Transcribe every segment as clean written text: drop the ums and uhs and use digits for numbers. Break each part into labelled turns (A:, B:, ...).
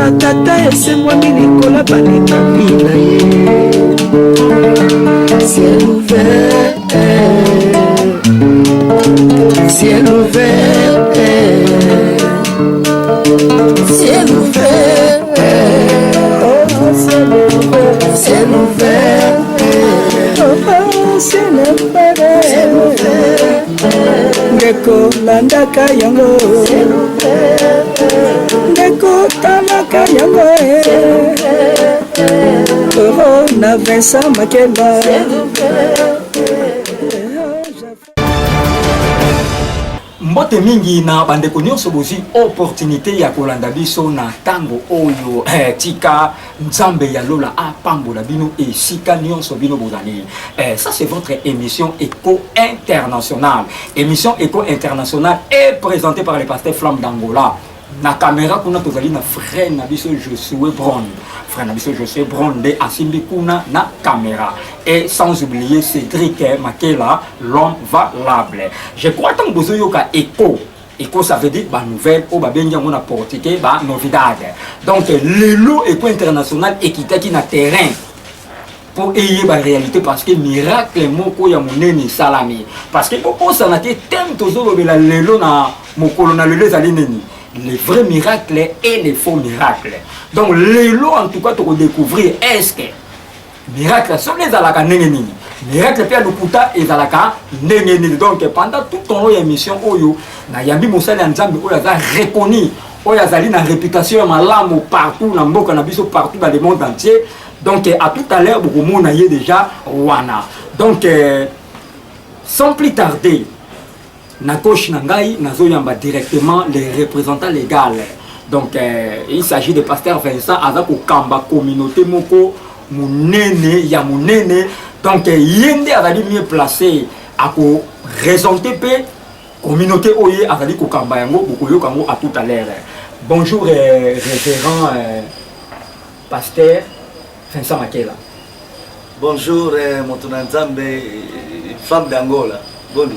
A: na tata esembwami likolo balingami na ye. Ciel ouvert, ciel ouvert, ciel ouvert, oh, ciel ouvert, ciel ouvert, oh, ciel ouvert, ciel ouvert. Ndeko landaka yango, ndeko talaka yango, oh, na Vincent Makela.
B: Mbote mingi na bandeko nyonso bozwi opportunité ya kolanda biso na ntango oyo. Tika Nzambe ya lola apambola bino esika nyonso bino bozali. Ça, c'est votre émission Eco International. Émission Eco International est présentée par le pasteur Flamme d'Angola. Na caméra kuna tozali na frère na biso Josué Brown. Frère na biso Josué Brown nde asimbi kuna na caméra. Et sans oublier Cédric Makela, l'homme valable. Je crois tant bozoyoka Eco. Eco, ça veut dire ba nouvelle oyo babengi yango na portugais ba novidade. Donc lelo Eco International ekitaki na terrain mpo eyeba réalité, parce que miracle moko ya monene esalami. Parce que bobosana te, thème tozolobela lelo na mokolo na lelo ezali nini? Les vrais miracles et les faux miracles. Donc lelo en tout cas tokodécouvrir est ce que miracle soki ezalaka ndenge nini, miracle mpe ya lokuta ezalaka ndenge nini. Donc pendant tout au long ya émission oyo, nayambi mosali ya Nzambe oyo aza reconnu, oyo azali na réputation ya malamu partout na mboka na biso, partout dans le monde entier. Donc à tout à l'heure bokomona ye déjà wana. Donc sans plus tarder, na gauche na ngai nazoyamba directement les représentants légal. Donc il s'agit de pasteur Vincent, aza kokamba communauté moko monene ya monene. Donc ye nde azali mieux placé akoreprésenter mpe communauté oyo azali kokamba yango. Bokoyoka yango à tout à l'heure. Bonjour, révérend pasteur Vincent Makela.
C: Bonjour, moto na Nzambe Femme d'Angola, boni?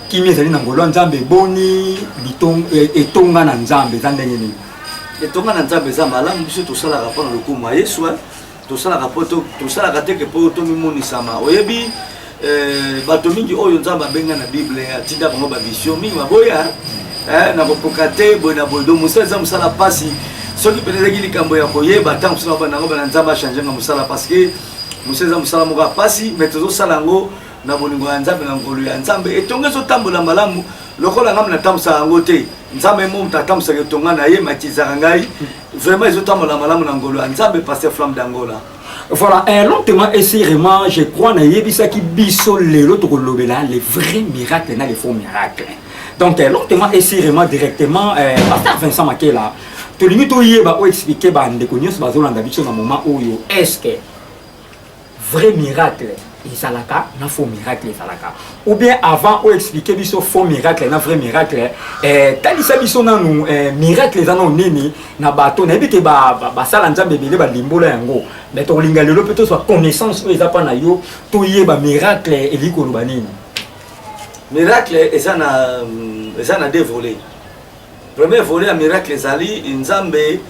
B: Kimi ezali na ngolo ya Nzambe. Boni etonga na Nzambe eza ndenge nini?
C: Etonga na Nzambe eza malamu. Biso tosalaka mpona lokumu ya Yesu. Tosalaka mpo tosalaka teke mpo tomimonisama. Oyebi, bato mingi oyo Nzambe abenga na Bible, atinda bango bavision mingi, baboya na kokoka te, boye na boye. Donc mosala eza mosala mpasi. Soki pene ezalaki likambo ya koyeba ntango mosusu nango bana, Nzambe achange nga mosala, parce que mosala eza mosala moko ya mpasi. Mais tozosala yango na bolingo ya Nzambe, na ngolu ya Nzambe. Etonga ezotambola malamu. Lokola ngai natambusaka yango te, Nzambe mo moto atambusaka etonga na ye, matizaka ngai. Vraiment ezotambola malamu na ngolu ya Nzambe, pasteur Flamme d'Angola.
B: Voilà, lentement et sûrement, je crois, nayebisaki biso lelo tokolobela les vrais miracles na les faux miracles. Donc lentement et sûrement, directement, pasteur Vincent Makela, tolingi toyeba, oexpliquer bandeko nyonso bazolanda biso na moment oyo, est ce que vrai miracle ezalaka na faux miracle ezalaka? Ou bien avant oexpliquer biso faux miracle na vrai miracle, talisa biso nanu miracle eza nano nini na bato. Nayebi ke basala Nzambe ebele balimbola yango, mais tokolinga lelo mpe tozwa connaissance oyo eza mpa na yo, toyeba miracle elingi koloba nini.
C: Miracle eza na deux volets. Premier volet ya miracle ezali Nzambe,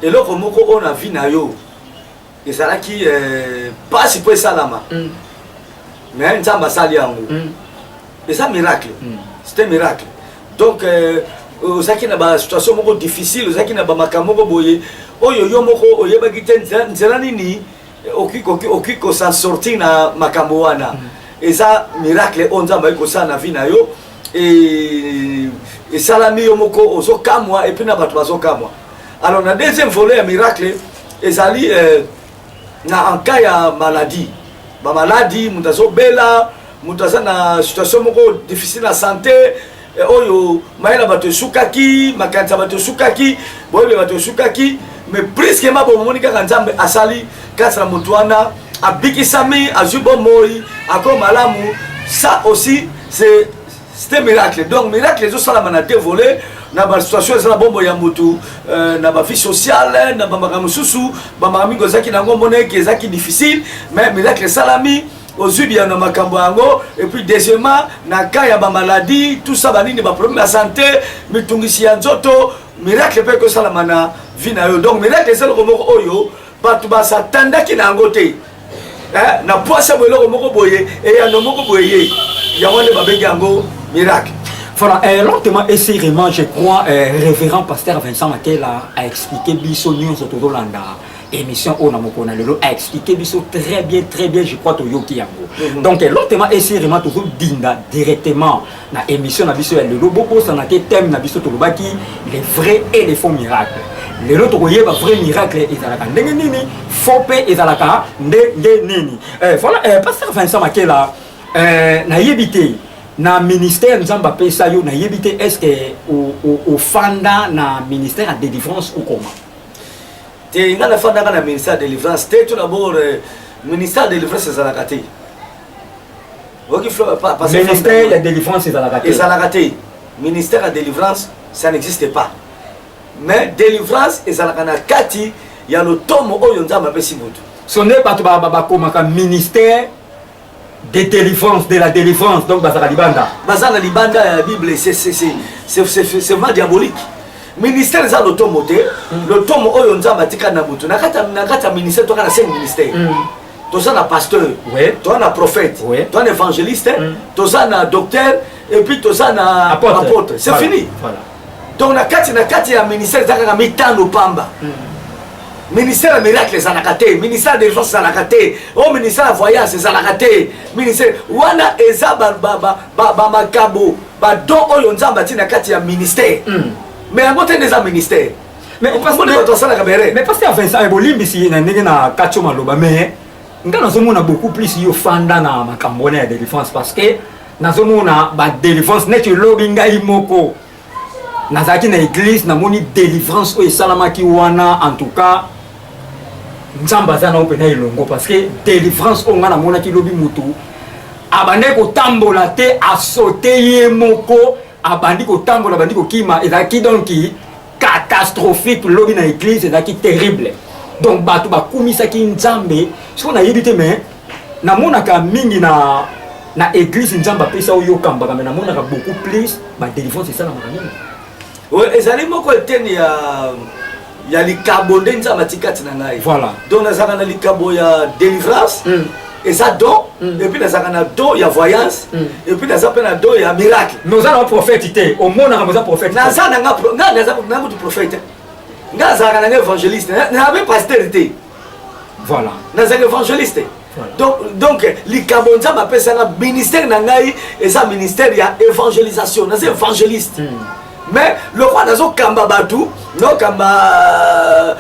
C: eloko moko oyo na vie na yo ezalaki mpasi mpo esalama, mais Nzambe asali yango. Eza miracle. C'est un miracle. Donc ozalaki na basituation moko difficile, ozalaki na bamakambo moko boye oyo yo moko oyebaki te nzela nini okoki kosan sortir na makambo wana. Eza miracle oyo Nzambe ayi kosala na vie na yo. Esalami, yo moko ozokamwa et puis na bato bazokamwa. Alors na deuxième volet ya miracle ezali na en cas ya maladie, bamaladi, moto azobela, moto aza na situation moko difficile na santé, oyo mayele bato esukaki, makanisi ya bato esukaki, boyebi bato esukaki, mais brusquement bomoni kaka Nzambe asali kati na moto wana, abikisami, azwi bomoi, ako malamu. Ça aussi, c'est un miracle. Donc miracle ezosalama na deux volets, na basituation eza na bomoi ya motu, na bavie sociale, na bamakambo mosusu, bamakambo mingi ozalaki nango, omona eke ezalaki difficile, mais miracle esalami, ozwi biyano na makambo yango. Et puis deuxièmement, na cas ya bamaladie, tout ça, banini, baproblème ya santé, mitungisi ya nzoto. Miracle mpe ekosalama na vie na yo. Donc miracle eza eloko moko oyo bato basatandaki na yango te. Na pwasa boye, eloko moko boye, eyano moko boye ye, yango nde babengi yango miracle.
B: Voilà, lentement et sérieusement, je crois, révérend pasteur Vincent Makela a expliqué biso nyonso tozolanda émission oyo na mokolo na lelo, a expliqué biso très bien, très bien, je crois toyoki yango. Donc, lentement et sérieusement, tozodinda directement na émission na biso ya lelo. Bobosana te, thème na biso tolobaki les vrais et les faux miracles. Lelo tokoyeba vrai miracle ezalaka ndenge nini, faux mpe ezalaka ndenge nini. Voilà, pasteur Vincent Makela, nayebi te na ministère Nzambe apesa yo, nayebi te, est ce que ofanda na ministère ya délivrance ou comment?
C: Te, nga nafandaka na ministère ya délivrance te. Tout d'abord, ministère ya délivrance ezalaka te. Oyoki?
B: Ministère ya délivrance ezalaka te?
C: Ezalaka te. Ministère ya délivrance, ça n'existe pas. Mais délivrance ezalaka na kati ya lotomo oyo Nzambe apesi motu.
B: So nde bato bakomaka ministère de délivrance, de la délivrance, donc bazalaka libanda.
C: Baza na libanda ya Bible. C'est vraiment diabolique. Ministère eza lotomo te. Lotomo oyo Nzambe atika na motu na kati ya ministère, toka na 5 ministère. Toza na pasteur, toza na prophète, toza na évangéliste, toza na docteur et puis toza na apôtre. C'est fini. Donc na kati ya ministère eza kaka mitano pamba. Ministère ya miracle ezalaka te, ministère ya délivrance ezalaka te, o ministère ya voyance ezalaka te. Ministère wana eza bamakabo, badon oyo Nzambe atie na kati ya ministère, mais yango te nde eza ministère. Moni bato basalaka bere.
B: Mais pasteur Vincent, bolimbisi na ndenge na kati yo maloba, mais nga nazomona beaucoup plus yo fanda na makambo wana ya délivrance, parce que nazomona badélivrance neti elobi ngai moko nazalaki na église, namoni délivrance oyo esalamaki wana. En tout cas, Nzambe aza nao mpena elongo, parce que délivrance oyo ngai namonaki lobi, motu abandaki kotambola te, asote ye moko, abandi kotambola, abandi kokima. Ezalaki donc catastrophique lobi na église, ezalaki terrible. Donc bato bakumisaki Nzambe. Soki nayebi te, mais namonaka mingi na église Nzambe apesa oyo okambaka, mais namonaka beaucoup plus badélivrance esalamaka mingi.
C: Ouais, ezali moko eteni ya likabo nde Nzambe atikati na ngai. Donc nazalaka na likabo ya délivrance, eza don, et puis nazalaka na don ya voyance, et puis naza mpe na don ya miracle.
B: Mais oza na prophète te? Omonaka oza prophète te?
C: Naza na nga nga naza na mutu prophète. Nga nazalaka na nga évangéliste, naza pasteur te. Nazalaka évangéliste. Donc likabo Nzambe apesanga, ministère na ngai eza ministère ya évangélisation. Naza évangéliste, mais lokwa nazokamba bato, nazokamba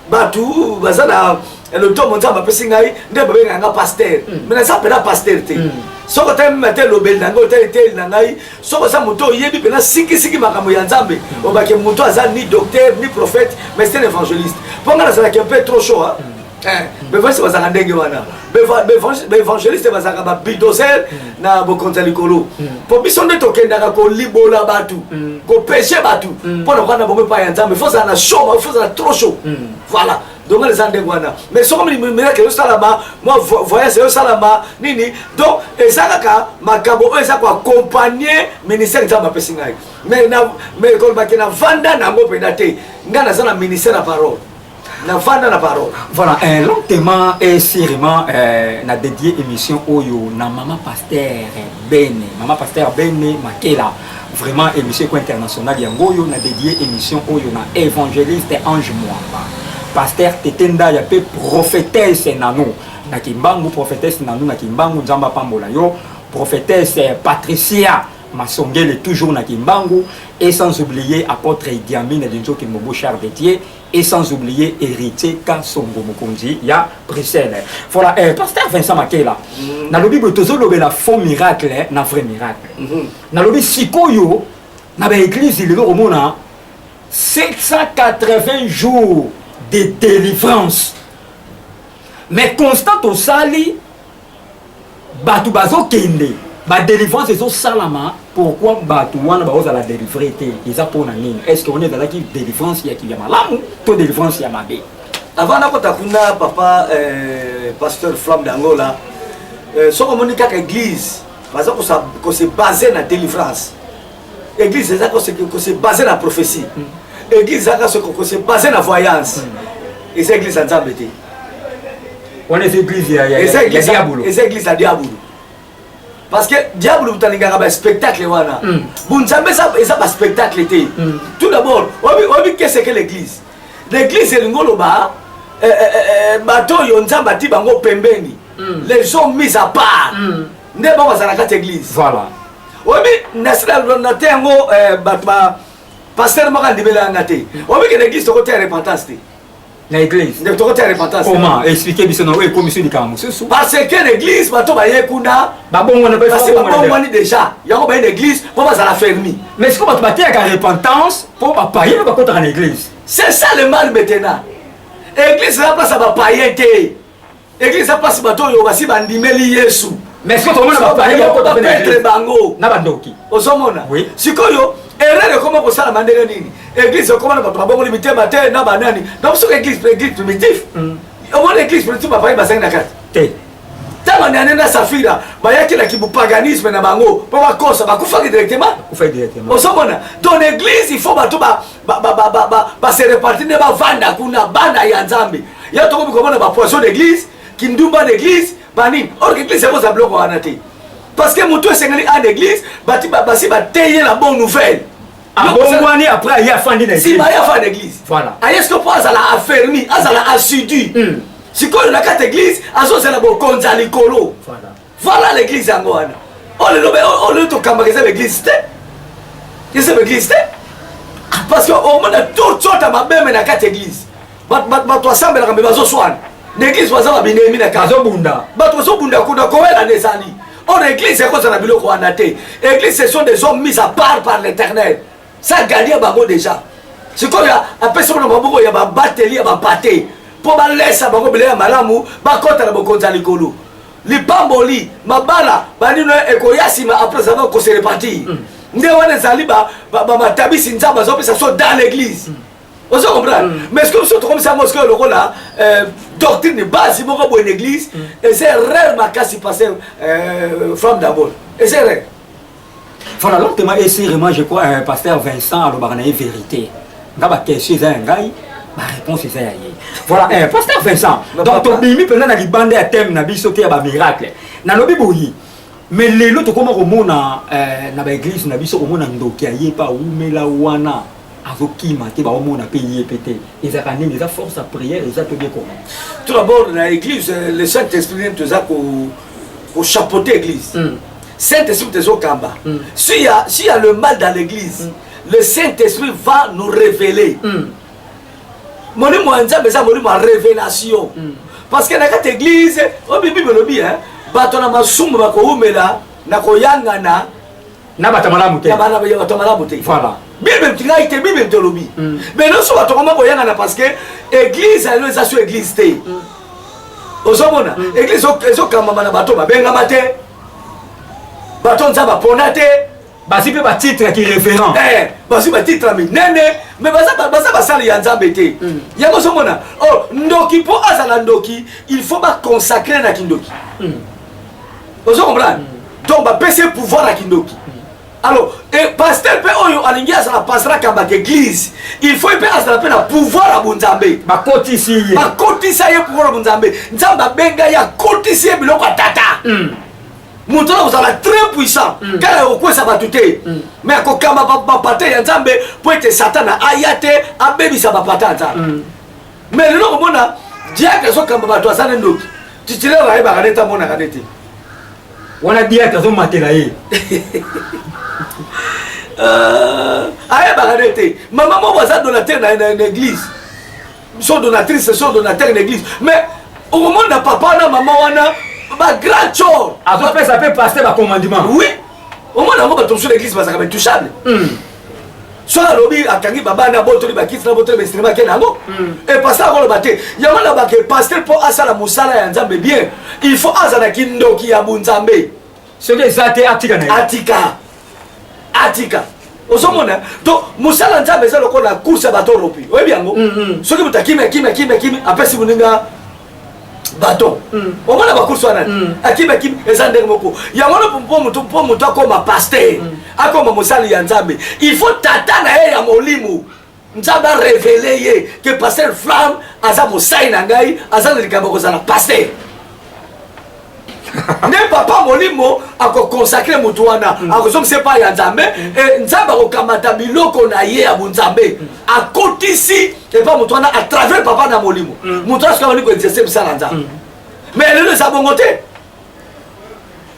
C: bato baza na lotomo Nzambe apesi ngai, nde babengaka nga pasteur, mais naza mpena pasteur te. Soki otali mema te elobeli na ngai, otali eteli na ngai, soki oza moto oyebi mpena sikisiki makambo ya Nzambe, obake moto aza ni docteur ni prophète, mais c'est un évangéliste, mpo ngai nazalaki un peu trop chaud, hein? Baévangéliste bazalaka ndenge wana. Baévangéliste bazalaka babulldozer na bokonzi ya likolo, mpo biso nde tokendaka kolibola bato, kopêcher bato mpo na kokanda bango epai ya Nzambe. Faut ozala na chaud, faut ozala trop chaud. Voilà, donc eza ndenge wana. Mais soki miracle ezosalama, mwa voyage ezosalama nini, donc eza kaka makambo oyo eza koaccompagner ministère Nzambe apesi ngai. Mais kolobaki navanda nango mpenza te. Ngai naza na ministère ya parole, navanda na parole.
B: Voilà, lentement et sûrement, na dédié émission oyo na mama pasteur Bene, mama pasteur Bene Makela. Vraiment, émission eko internationale yango oyo. Na dédié émission oyo na évangéliste Ange Mwamba, pasteur Tete Ndaya mpe prophétesse Nanu na Kimbangu, prophétesse Nanu na Kimbangu, Nzambe apambola yo, prophétesse Patricia Masongele toujours na Kimbangu, et sans oublier apôtre Idi Amin Linzoki Mobo Char de Dieu, et sans oublier héritier Kasongo Mokonzi ya Bruxelles. Voilà, pasteur Vincent Makela, nalobi boye, tozolobela faux miracle na vrai miracle. Nalobi sikoyo na baéglise lelo komona 780 jours de délivrance, mais constat tosali, bato bazokende, badélivrance ezosalama. Pourquoi bato wana baozala délivré te? Eza mpona nini? Est ce que wana ezalaki délivrance ya malamu to délivrance ya mabe?
C: Avant nakota kuna, papa pasteur Flamme d'Angola, soki omoni kaka église baza kose baser na délivrance. Église eza kose base na prophétie, église eza kose base na voyance, eza église ya Nzambe te.
B: Wana eza église ya diabolo.
C: Eza église ya diabolo, parce que diable moto alingaka baspectacle wana. Bonzambe eza baspectacle te. Tout d'abord, oyebi qu'est-ce que l'église? L'église elingi oloba bato oyo Nzambe ati bango pembeni, les hommes mis à part. Nde bango bazala na kati église. Oyebi, na te yango, bato ba pasteur moko andimela yanga te. Oyebi ke na église tokoteya repentance te.
B: Na église?
C: Nde tokoteya repentance.
B: Comment expliquer biso na oyo ekomi so likambo mosusu?
C: Parce que na église, bato baye kuna
B: babongwana.
C: Basi babongwani déjà, yango baye na église mpo bazala fermi.
B: Mais sikoyo bato bateyaka repentance mpo bapaye mpe bakotaka na église.
C: C'est ça le mal. Maintenant, église eza place ya bapaye te. Église eza place bato oyo basi bandimeli Yesu.
B: Mais sikoyo tokomona bapaye bakota mpe na
C: bapetre
B: église
C: bango
B: na bandoki.
C: Ozomona?
B: Oui.
C: Sikoyo erreur ekoma kosalama ndenge nini? Église ekoma na bato babongoli mitema te, na banani. Donc soki église primitif, omona église primitif, bapaye bazangi na kati?
B: Te.
C: Ntango Anania na Safira bayakelaki bopaganisme na bango mpo bakosa, bakufaki directement.
B: Bakufaki directement.
C: Ozomona? Donc na église, il faut bato base repartir, nde bavanda kuna bana ya Nzambe. Ya tokomi komona bapoison d'église, kindumba d'église, banini. Or église ekozala biloko wana te, parce que moto esengeli en église bati basi bateye la bonne nouvelle.
B: Abongwani, après aye afandi na église.
C: Nsima aye afandi na église. Aye siko mpo azala affermi, azala assidu. Sikoyo na kati église azozela bokonzi ya likolo. Voilà l'église yango wana. Oyo lelo oyo lelo tokambaka eza baeglise te, eza baeglise te, parce que omona tout sorte ya mabeme na kati église. Bato asambelaka, me bazoswana na église, baza babinemi na kati.
B: Bazobunda.
C: Bato bazobunda kuna, kowelana ezali. Or église ekozala biloko wana te. Église, ce sont des hommes mis à part par l'Éternel. Ça gagné bango déjà. Sikoyo apesi bango na maboko ya babateli ya bampate mpo balesa bango bilei ya malamu, bakɔta na bokonzi ya likolo. Lipamboli, mabala, banino ekoya nsima après avoir kose repentir. Nde wana ezali bamatabisi Nzambe azopesa so dans l'église. Ozo comprendre? Mais ce que biso tokomisa yango sikoyo lokola doctrine base moko boye na église, eza erreur makasi. Pasteur femme d'abord, eza erreur.
B: Voilà, lentement et sûrement, je crois, pasteur Vincent alobaka na ye vérité. Nga baquestion eza ya ngai, baréponse eza ya ye. Voilà, pasteur Vincent.
C: Non,
B: donc
C: papa.
B: Tobimi mpenza na libanda ya thème na biso te ya bamiracle. Nalobi boye, mais lelo tokoma komona na baeglise na biso, komona ndoki aye mpe awumela wana, azokima te, baomona mpe ye mpe te. Ezalaka nini? Eza force ya prière? Eza to bien comment?
C: Tout d'abord, na église, le Saint-Esprit nde toza kochapeauter église. Saint-Esprit tozokamba. S'il y a le mal dans l'église, le Saint-Esprit va nous révéler. Molimo ya Nzambe eza molimo ya révélation, parce que na kati église oyo, Bible elobi, bato na masumu bakowumela na koyangana
B: na bato malamu te.
C: Ya bana ya bato malamu te. Bible ngai te, Bible tolobi. Mais nyonso bato koma koyangana, parce que église yango eza so église te. Ozomona, église ezokambama na bato babengama te, bato Nzambe apona te.
B: Bazwi mpe batitre ya kirévérend.
C: Bazwi batitre ya minene, mais baza basali ya Nzambe te. Yango ozomona, oh, ndoki mpo azala ndoki, il faut baconsacre na kindoki. Ozo comprendre? Donc bapesi ye pouvoir ya kindoki. Alors, pasteur mpe oyo alingi azala pasteur, akambaka église, il faut mpe azala mpe na pouvoir ya bonzambe.
B: Bakotisi ye.
C: Bakotisa ye pouvoir ya bonzambe. Nzambe abenga ye, akotisi ye biloko ya tata. Moto wana kozala très puissant, kaka kokwesa bato te, mais akokamba bapate ya Nzambe mpo ete Satana aya te abebisa bapate ya Nzambe. Mais lelo komona diacre azokamba bato, aza ne ndoki titulaire, ayebaka nete, amonaka nete.
B: Wana diacre azomatela ye.
C: Ayebaka nde te. Mama moko aza donateur na église, so donatrice, so donateur na église, mais okomona papa na mama wana bagrand chor.
B: Azopesa mpe pasteur bacommandement.
C: Oui, omona yango. Bato mosusu na église bazalaka baintouchable. Soki alobi akangi babana, abotoli bakiti na botoli bainstrument, ake na yango. E pasteur akoloba te. Yango nabake, pasteur mpo asala mosala ya Nzambe bien, il faut azala kindoki ya bunzambe.
B: Soki eza te, atika na ye.
C: Atika, atika. Ozomona? Donc mosala Nzambe eza lokola course ya bato ropi, oyebi yango. Soki moto akimi, akimi, akimi, akimi, apesi moninga. Baton omona bacourse wana, akimi akimi, eza ndenge moko yango wana. Mpo moto akoma pasteur, akoma mosali ya Nzambe, il faut tata na ye ya molimo, Nzambe, arévéler ye ke pasteur Flamme aza mosali na ngai, aza na likambo kozala pasteur. Nde papa molimo akoconsacrer motu wana, akozongisa epai ya Nzambe. E Nzambe akokamata biloko na ye ya bonzambe, akotisi epai motu wana à travers papa na molimo. Motu wana soki abandi koexercer mosala ya Nzambe. Mais lelo eza bongo te.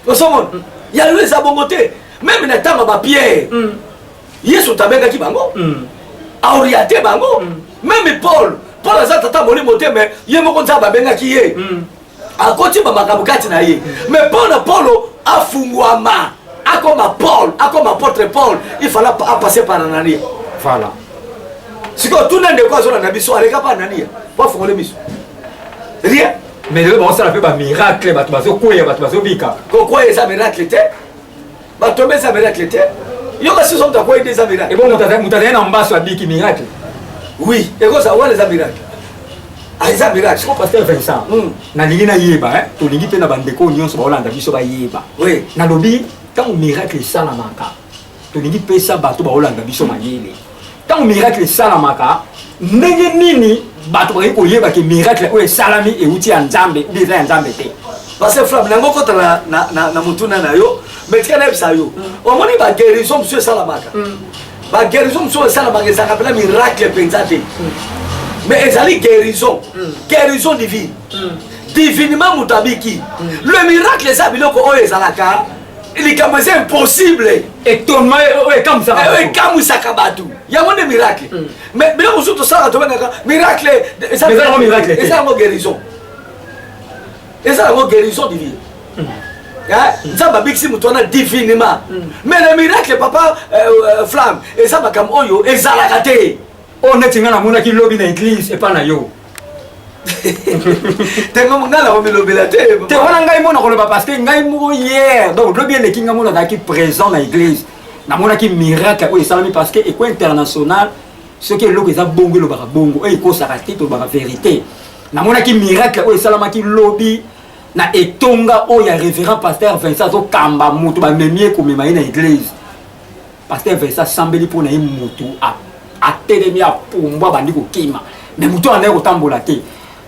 C: Ozomona, ya lelo eza bongo te. Même na ntango ya baPierre, Yesu tabengaki bango, aorienté bango. Même Paul, Paul aza tata molimo te, mais ye moko Nzambe abengaki ye, akoti bamakambo kati na ye. Mais mpo na Polo afungwama, akoma Paul, akoma apôtre Paul, il fallait apasser par Anania.
B: Voilà.
C: Sikoyo tuna ndeko azolanda biso, aleka pa Anania po afungole miso? Rien.
B: Mais lelo baosala mpe bamiracle, bato bazokweya, bato bazobika.
C: Kokwaya eza miracle te, batombe eza miracle te. Yoka, siso moto akwei nde eza miracle?
B: Ebongo moto azali na mbaso abiki, miracle?
C: Oui, ekoza wana, eza miracle. Ah, eza miracle.
B: Siko pasteur Vincent, nalingi nayeba, tolingi mpe na bandeko nyonso baolanda biso bayeba. Nalobi, ntango miracle esalamaka, tolingi pesa bato baolanda biso mayele, ntango miracle esalamaka, ndenge nini bato bakoki koyeba ke miracle oyo esalami euti ya Nzambe ou eza ya Nzambe te?
C: Parce Flamme, nango okota na motuna na yo, mais tika nayebisa yo. Omoni, baguérison mosusu esalamaka, baguérison mosusu esalamaka, ezalaka mpena miracle mpenza te, mais ezali guérison, guérison divine, divinement moto abiki. Le miracle eza biloko oyo ezalaka likambo eza impossible.
B: Étonnement oyo ekamwisaka.
C: Oyo ekamwisaka bato, yango nde miracle. Mais biloko mosusu tosalaka, tobengaka miracle.
B: Eza yango miracle te.
C: Eza yango guérison, eza yango guérison divine. Nzambe abikisi moto wana divinement. Mais le miracle, papa Flamme, eza makambo oyo ezalaka te.
B: Oyo neti ngai namonaki lobi na église epa na yo.
C: Te, ngai nakomilobela te.
B: Te, wana ngai mona koloba, parce que ngai moko hier, donc lobi eleki, ngai mona nazalaki présent na église, namonaki miracle oyo esalami, parce que Eko International, soki eloko eza bongo, elobaka bongo, oyo ekosaka te, tolobaka vérité. Namonaki miracle oyo esalamaki lobi na etonga oyo ya révérend pasteur Vincent azokamba. Moto bamemi ye, komema ye na église, pasteur Vincent asambeli mpo na ye, motu atelemi, apumbwa, abandi kokima, mais motu andaki kotambola te.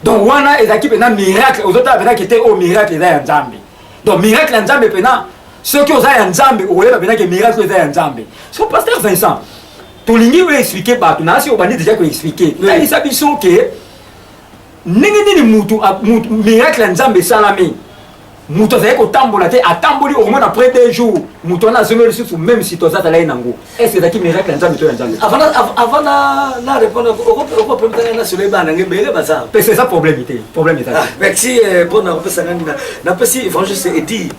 B: Donc wana ezalaki mpena miracle. Ozotala mpena ke te, oyo miracle eza ya Nzambe. Donc miracle ya Nzambe mpena, soki oza ya Nzambe, okoyeba mpena ke miracle eza ya Nzambe. So pasteur Vincent, tolingi oexpliquer bato na asi obandi déjà koexpliquer, talisa biso ke ndenge nini mutu miracle ya Nzambe esalami, moto azali kotambola te, atamboli. Okomona après 2 jours, moto wana azongi lisusu même situation azalaki nango. Est ce ezalaki miracle ya Nzambe to ya Nzambe?
C: Avant na répondre, okopermettre na solo ebana nge ebele baza.
B: Pese eza problème te, problème eza.
C: Merci mpona kopesa ngai. Napesi évangéliste Edi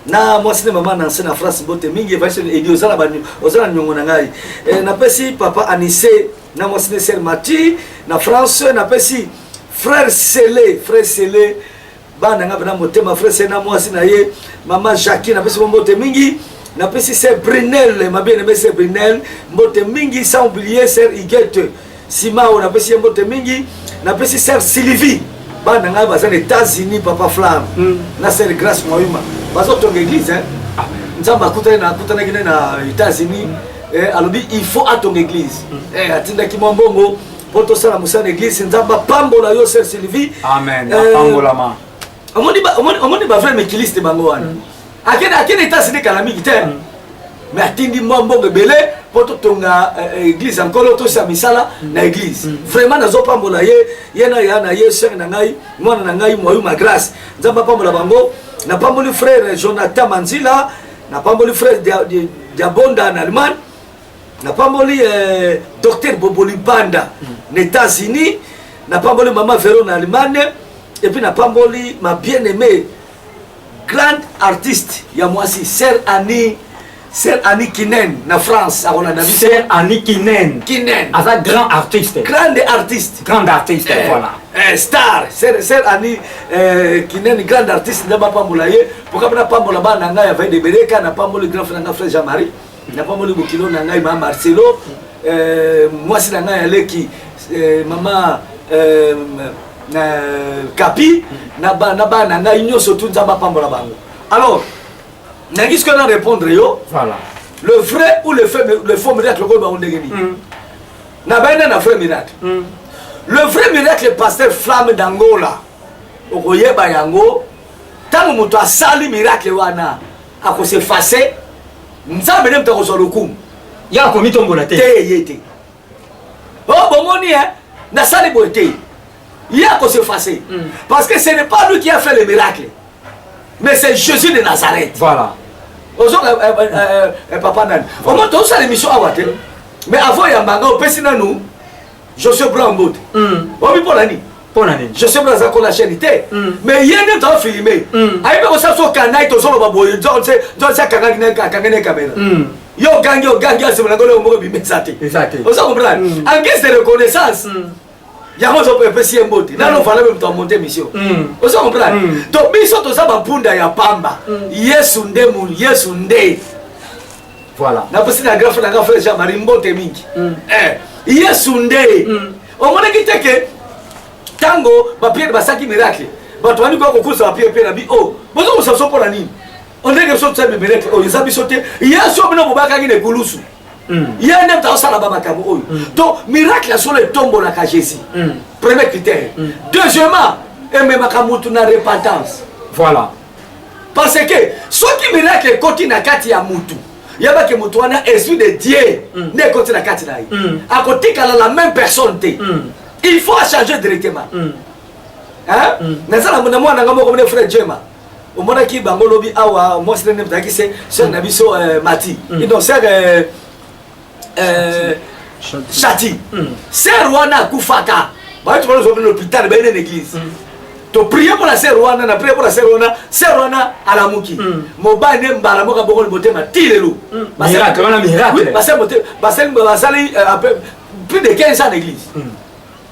C: na mwasi ne mama Nanse na France mbote mingi. Évangéliste Edi, oza na niongo na ngai. Napesi papa Anise na mwasi ne sœur Mati na France. Napesi frère Sele, frère Sele, bana nga mpena motema, frère Sele na mwasi na ye mama Jacqui, napesi bo mbote mingi. Napesi sœur Brinel, ma bien aimé sœur Brinel, mbote mingi. Sans oublier sœur Igete Simao, napesi ye mbote mingi. Napesi sœur Sylvie, bana ngai baza na États-Unis, papa Flamme, na sœur Grâce Mwayuma, bazotonga église. Nzambe akutanaki ne na États-Unis, alobi il faut atonga église. Atindaki mwa mbongo mpo tosala mosala na église. Nzambe apambola yo, sœur Sylvie.
B: Amen, apambolama.
C: Omoni, bavrai mikiliste bango wana, akende États-Unis kala mingi te, mais atindi mwa mbongo ebele mpo totonga église ya Nkolo, tosala misala na église. Vraiment nazopambola ye, ye na ya na ye, sœur na ngai, mwana na ngai Mwayuma Grâce. Nzambe apambola bango. Napamboli frère Jonathan Manzila, napamboli frère Diabonda na Allemagne, napamboli docteur Boboli Banda na États-Unis, napamboli mama Vero na Allemagne, et puis napamboli ma bien aimé grande artiste ya mwasi, sœur Annie, sœur Annie Kinen na France, akolanda biso.
B: Sœur Annie Kinen.
C: Kinen.
B: Aza grand artiste.
C: Grande artiste.
B: Grande artiste, voilà.
C: Star sœur Annie Kinen, grande artiste, nde bapambola ye. Poka mpe napambola bana na ngai ya Vaide Bereka, napamboli grand frère na ngai, frère Jean Marie, napamboli bokilo na ngai, mama Marcelo, mwasi na ngai aleki, mama Kapi. Na bana na ngai nyonso tu, Nzambe apambola bango. Alors nangi sikoyo na répondre yo.
B: Voilà.
C: Le vrai ou le faux, le faux miracle, okoyeba ngo ndenge nini? Na bayina na vrai miracle. Le vrai miracle, pasteur Flamme d'Angola, okoyeba yango ntango moto asali miracle wana, akos'effacer, Nzambe nde moto akozwa lokumu.
B: Ya komitombola te.
C: Te, ye te. O bomoni e nasali boye te, ye akos'effacer parce que ce n'est pas lui qui a fait le miracle, mais c'est Jésus de Nazareth.
B: Voilà.
C: Ozoka papa nani omo tozosala émission awa te, mais avant yambanga opesi nanu Josué Brown mbote. Obi mpo na nini?
B: Mpo na nini?
C: Josué Brown aza kola chaîne te, mais ye nde toafilme, ayebi kosala so okandaki, tozoloba boye, nzonse akangaki, akangi ne caméra, yo ogangi, ogangi, asemela ngolo moko bimesa te.
B: Eza te.
C: Oza comprendre? En guise de reconnaissance, yango ozopepesi ye mbote nano vala mpe moto amonte mission. Oza comprendre? Donc biso toza bampunda ya pamba, Yesu nde mu Yesu nde.
B: Voilà.
C: Napesi na grand frère na nga, frère Jean Marie, mbote mingi. Yesu nde. Omonaki te ke ntango bapierre basalaki miracle, bato bandi koya kokusa bapierre mpe na bi o bozokosa biso mpo na nini? Ondenge biso tosali miracle oyo eza biso te, Yesu oyo bino bobakaki na ekulusu, ye nde moto azosala bamakambo oyo. Donc miracle ya solo etombolaka Jésus, premier critère. Deuxièmement, ememaka motu na repentance.
B: Voilà.
C: Parce que soki miracle ekoti na kati ya mutu, yebake motu wana, esprit de Dieu nde ekoti na kati na ye, akotikala la même personne te. Il faut achanger directement. Hein? Naza na mwana nga moko mene, frère Jema, omonaki bango lobi awa, mwasi nde mozalaki se sœur na biso Mati, donc sœur Chati. Sœur wana akufaka, bayoti bana na l'hôpital, bayene na église, toprier mpo na sœur wana, na prier mpo na sœur wana, sœur wana alamuki. Mobali nde mbala moko abokoli motema ti lelo.
B: Miracle wana, miracle.
C: Basali plus de 15 ans na église.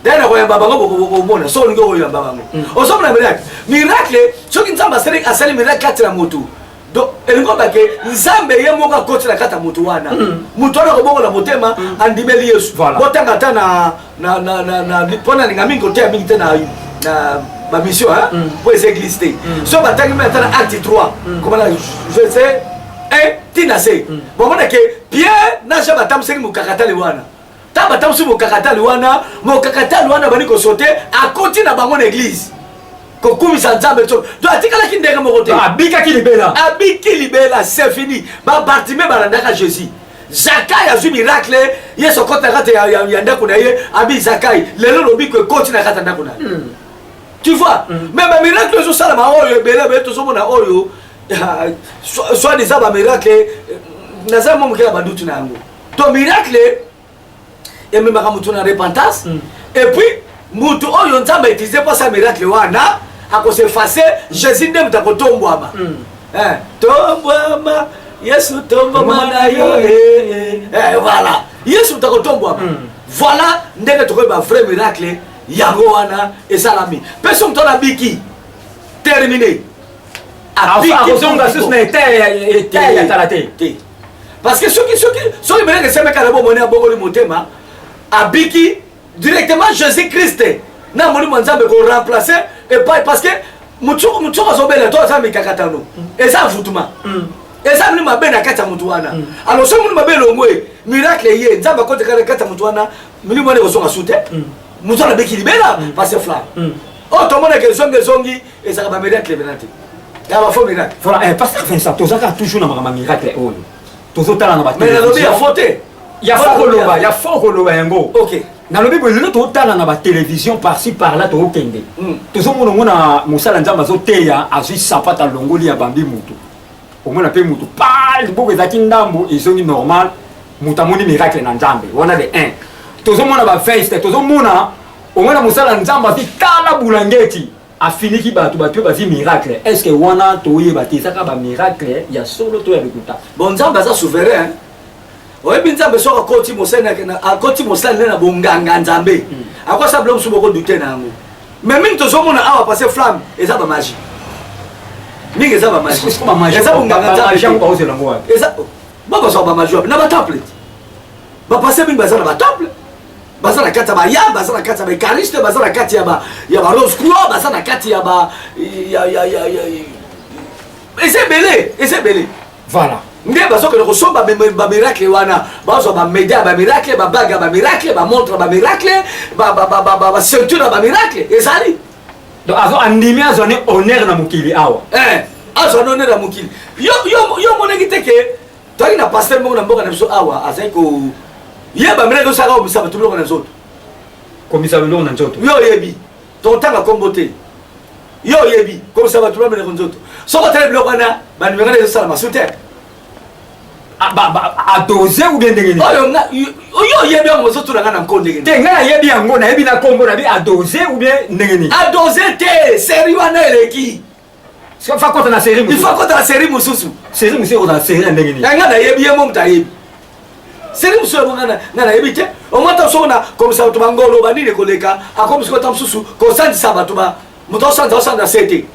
C: D'ailleurs nakoyamba bango, bokomona so olingi okoyamba bango, ozomona miracle. Miracle, soki Nzambe asali miracle kati na motu, donc elingi obake Nzambe ye moko akoti na kati ya motu wana, motu wana akobongola motema, andimeli Yesu. Botanga ata na mpo nalinga mingi koteya mingi te na bamission mpo eza église te. So batangi me ata na Acte 3, komana verset 1 ntina se, bomona ke Pierre na Jean batambusaki mokakatali wana. Ntango batambusi mokakatali wana, mokakatali wana bandi kosote, akoti na bango na église kokumisa Nzambe. So donc atikalaki ndenge moko te.
B: Abikaki libela.
C: Abiki libela, c'est fini. Babartime balandaka Jésus. Zakai azwi miracle, Yesu akoti na kati ya ndako na ye, abi Zakai, lelo lobiko ekoti na kati ya ndako na ye. Tu vois? Mais bamiracle ezosalama oyo ebele ebele tozomona oyo soit disant bamiracle, naza mo moke na badutu na yango. Donc miracle ememaka motu na repentance, et puis motu oyo Nzambe autiliser mpo asala miracle wana akos'effacer, Jésus nde moto akotombwama. Tombwama Yesu, tombwama na yo. Voilà, Yesu moto akotombwama. Voilà ndenge tokoyeba vrai miracle yango wana esalami. Mpe so moto wana abiki, terminé.
B: Akozonga susu na état ya kala te.
C: Te, parce que soki miracle esemeka na bomoni, abongoli motema, abiki directement, Jésus Christ na molimo ya Nzambe koremplacer epai. Parce que motu soki azobela to aza mikakatano, eza envoûtement, eza molimo mabe na kati ya motu wana. Alors soki molimo mabe elongwe, miracle ye Nzambe akoteka na kati ya motu wana, molimo wana ekozonga su te, motu wana abeki libela. Parce flamme oyo tomonaka ezongi ezongi ezalaka bamiracle mena te, ya bafaux miracle.
B: Voilà, pasteur Vincent, tozaka toujours na makambo ya miracle oyo tozotala na
C: Mais nalobi ya faux te.
B: Ya faux koloba, ya faux koloba yango.
C: Ok.
B: Nalobi boye, lelo totala na batélévision par-ci par-là, tokokende, tozomona ngo na mosala Nzambe azoteya, azwi sapata, alongoli ya bambi mutu, omona mpe mutu pa liboko ezalaki ndambo ezongi normal, moto amoni miracle na Nzambe wana. De 1 tozomona baveste, tozomona, omona mosala Nzambe azwi tala bulangeti, afiniki bato, bato oyo bazwi miracle. Est ce que wana toyeba te ezaka bamiracle ya solo to ya lokuta?
C: Bon, Nzambe aza souverain. Oyebi, Nzambe soki akoti mosali, akoti mosali nde na bonganga Nzambe, akosala biloko mosusu bokodouter na yango. Mais mingi tozomona awa, parce flamme, eza bamagie mingi, eza bamagie, eza bonganga Nzambe.
B: Baozela yango wapi?
C: Eza bo bazwaka bamagie wapi? Na batemple. Bapase mingi baza na batemple. Baza na kati ya bayam, baza na kati ya baekariste, baza na kati ya ba ya ba rose croix, baza na kati ya ba ya ya ya ya eza ebele, eza ebele.
B: Voilà.
C: Nde bazokende kosomba bamiracle wana, bazwa bamedia ya bamiracle, babague ya bamiracle, bamontre ya bamiracle, baceinture ya bamiracle, ezali.
B: Donc azo andimi azwa ne honneur na mokili awa.
C: Eh, azwa ne honneur na mokili. Yo yo yo monaki te ke toyaki na pasteur moko na mboka na biso awa, azali ko yeba miracle osaka obisa bato biloko na nzoto.
B: Komisa biloko na nzoto.
C: Yo oyebi, totanga kombo te. Yo oyebi, komisa bato biloko na nzoto. Soko otali biloko wana, ba numéro na ezosala masu te.
B: Adose ou bien ndenge nini?
C: Oyo nga, yo oyebi yango, ozotuna nga na nko ndenge nini?
B: Te, nga nayebi yango, nayebi na kombo na bi adose ou bien ndenge nini?
C: Adose te, série wana eleki.
B: Il faut kota na série mosusu.
C: Il faut kota na série mosusu.
B: Série mosusu ekozala série ya ndenge nini?
C: Nga nayebi ye mo moto ayebi. Série mosusu yango nga nayebi te. Omoni ata soki na komisa bato bangolo banini koleka, akomisi kota mosusu kosandisa bato ba moto aosanza osanza se te.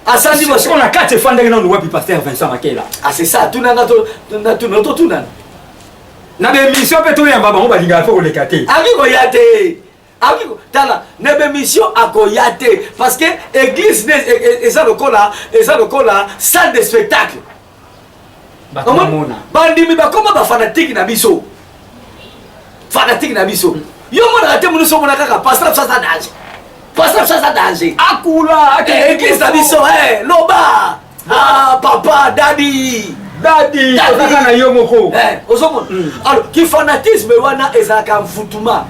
C: Asandi
B: ba soko na kati efandaki nanu wapi pasteur Vincent Makela?
C: Ah c'est ça, tuna nga to na tuna to tuna.
B: Na ba émission pe toyamba bango balingaka pe koleka te.
C: Aki koya te. Aki tala na ba émission akoya te parce que église ne eza lokola eza lokola salle de spectacle.
B: Bato bamona.
C: Bandimi bakoma ba fanatique na biso. Fanatique na biso. Yo monaka te monusu omona kaka pasteur biso aza danger. Pasteur biso aza danger.
B: Akula, akende
C: Eh, église na biso, eh, loba. Ah, papa, daddy.
B: Daddy,
C: Daddy.
B: ozaka na yo moko.
C: Eh, ozomona. Alors, ki fanatisme wana ezalaka mvutuma.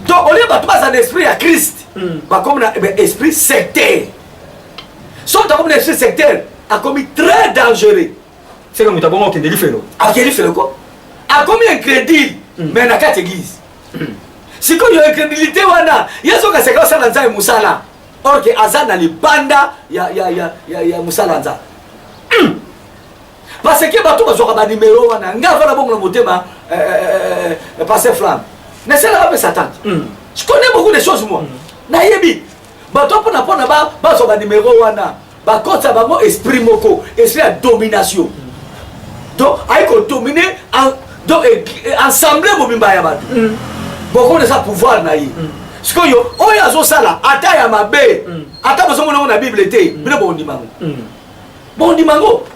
C: Donc, au lieu bato baza na esprit ya Christ, bakomi na, eh ben, esprit sectaire. Soki akomi na esprit sectaire, akomi très dangereux.
B: Seke moto abongo akende lifelo.
C: Akende lifelo ko. Akomi incrédule, mais na kati église. Sikoyo incrédulité wana, ye soki aseka osala Nzambe mosala, or que aza na libanda ya mosala Nzambe. Parce que bato bazwaka ba numéro wana, nga avanda bongo na motema, Pasteur Flamme. Nasalaka mpe Satan. Je connais beaucoup de choses moi. Nayebi. Bato mpona mpona bazwa ba numéro wana, bakotisa bango esprit moko, esprit ya domination. Donc ayi ko dominer en, donc, ensemble mobimba ya bato. Bokona eza pouvoir na ye. Sikoyo oyo azosala ata ya mabe, ata bozomona yango na Bible te, bino bondima yango. Bondima yango.